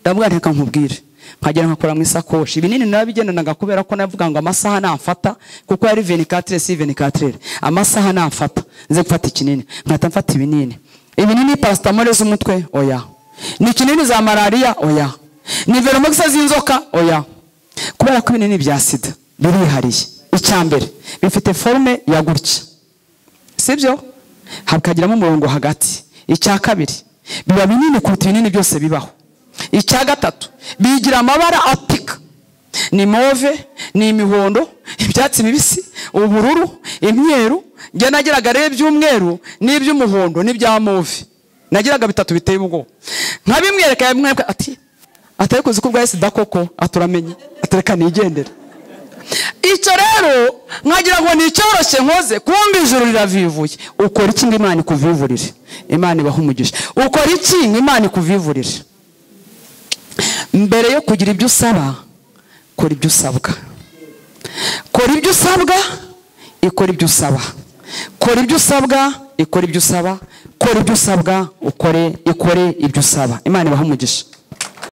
Ndabwira ntereka nkubwire, nkagera nkakora mu isakoshi ibinini narabigendanaga kubera ko navuga ngo amasaha namfata, kuko yari 24 si 24, amasaha namfata nze gufata ikinini, nkahita mfata ibinini. Ibinini paracetamol z'umutwe oya, ni kinini za malaria oya, ni veromox z'inzoka oya, kubera ko ibinini bya sida birihariye. Icyambere bifite forme ya gutya, sibyo, hakagiramo umurongo hagati. Icya kabiri biba binini kuruta ibinini byose bibaho. Icya gatatu bigira amabara apika, ni mauve, ni imihondo, ibyatsi bibisi, ubururu, imyeru. Njye nagiraga rero iby'umweru n'iby'umuhondo n'ibya mauve, nagiraga bitatu biteye ubwoba. Nkabimwereka yamwereka ati atari kuzi ko bwa sida koko, aturamenye, atereka nigendera. Icyo rero nkagira ngo ni icyoroshye nkoze, kumbi ijuru riravivuye. Ukora iki ngo Imana ikuvivurire? Imana ibahe umugisha. Ukora iki ngo Imana ikuvivurire? Mbere yo kugira ibyo usaba, kora ibyo usabwa. Kora ibyo usabwa, ikora ibyo usaba. Kora ibyo usabwa, ikora ibyo usaba. Kora ibyo usabwa, ukore ikore ibyo usaba. Imana ibahe umugisha.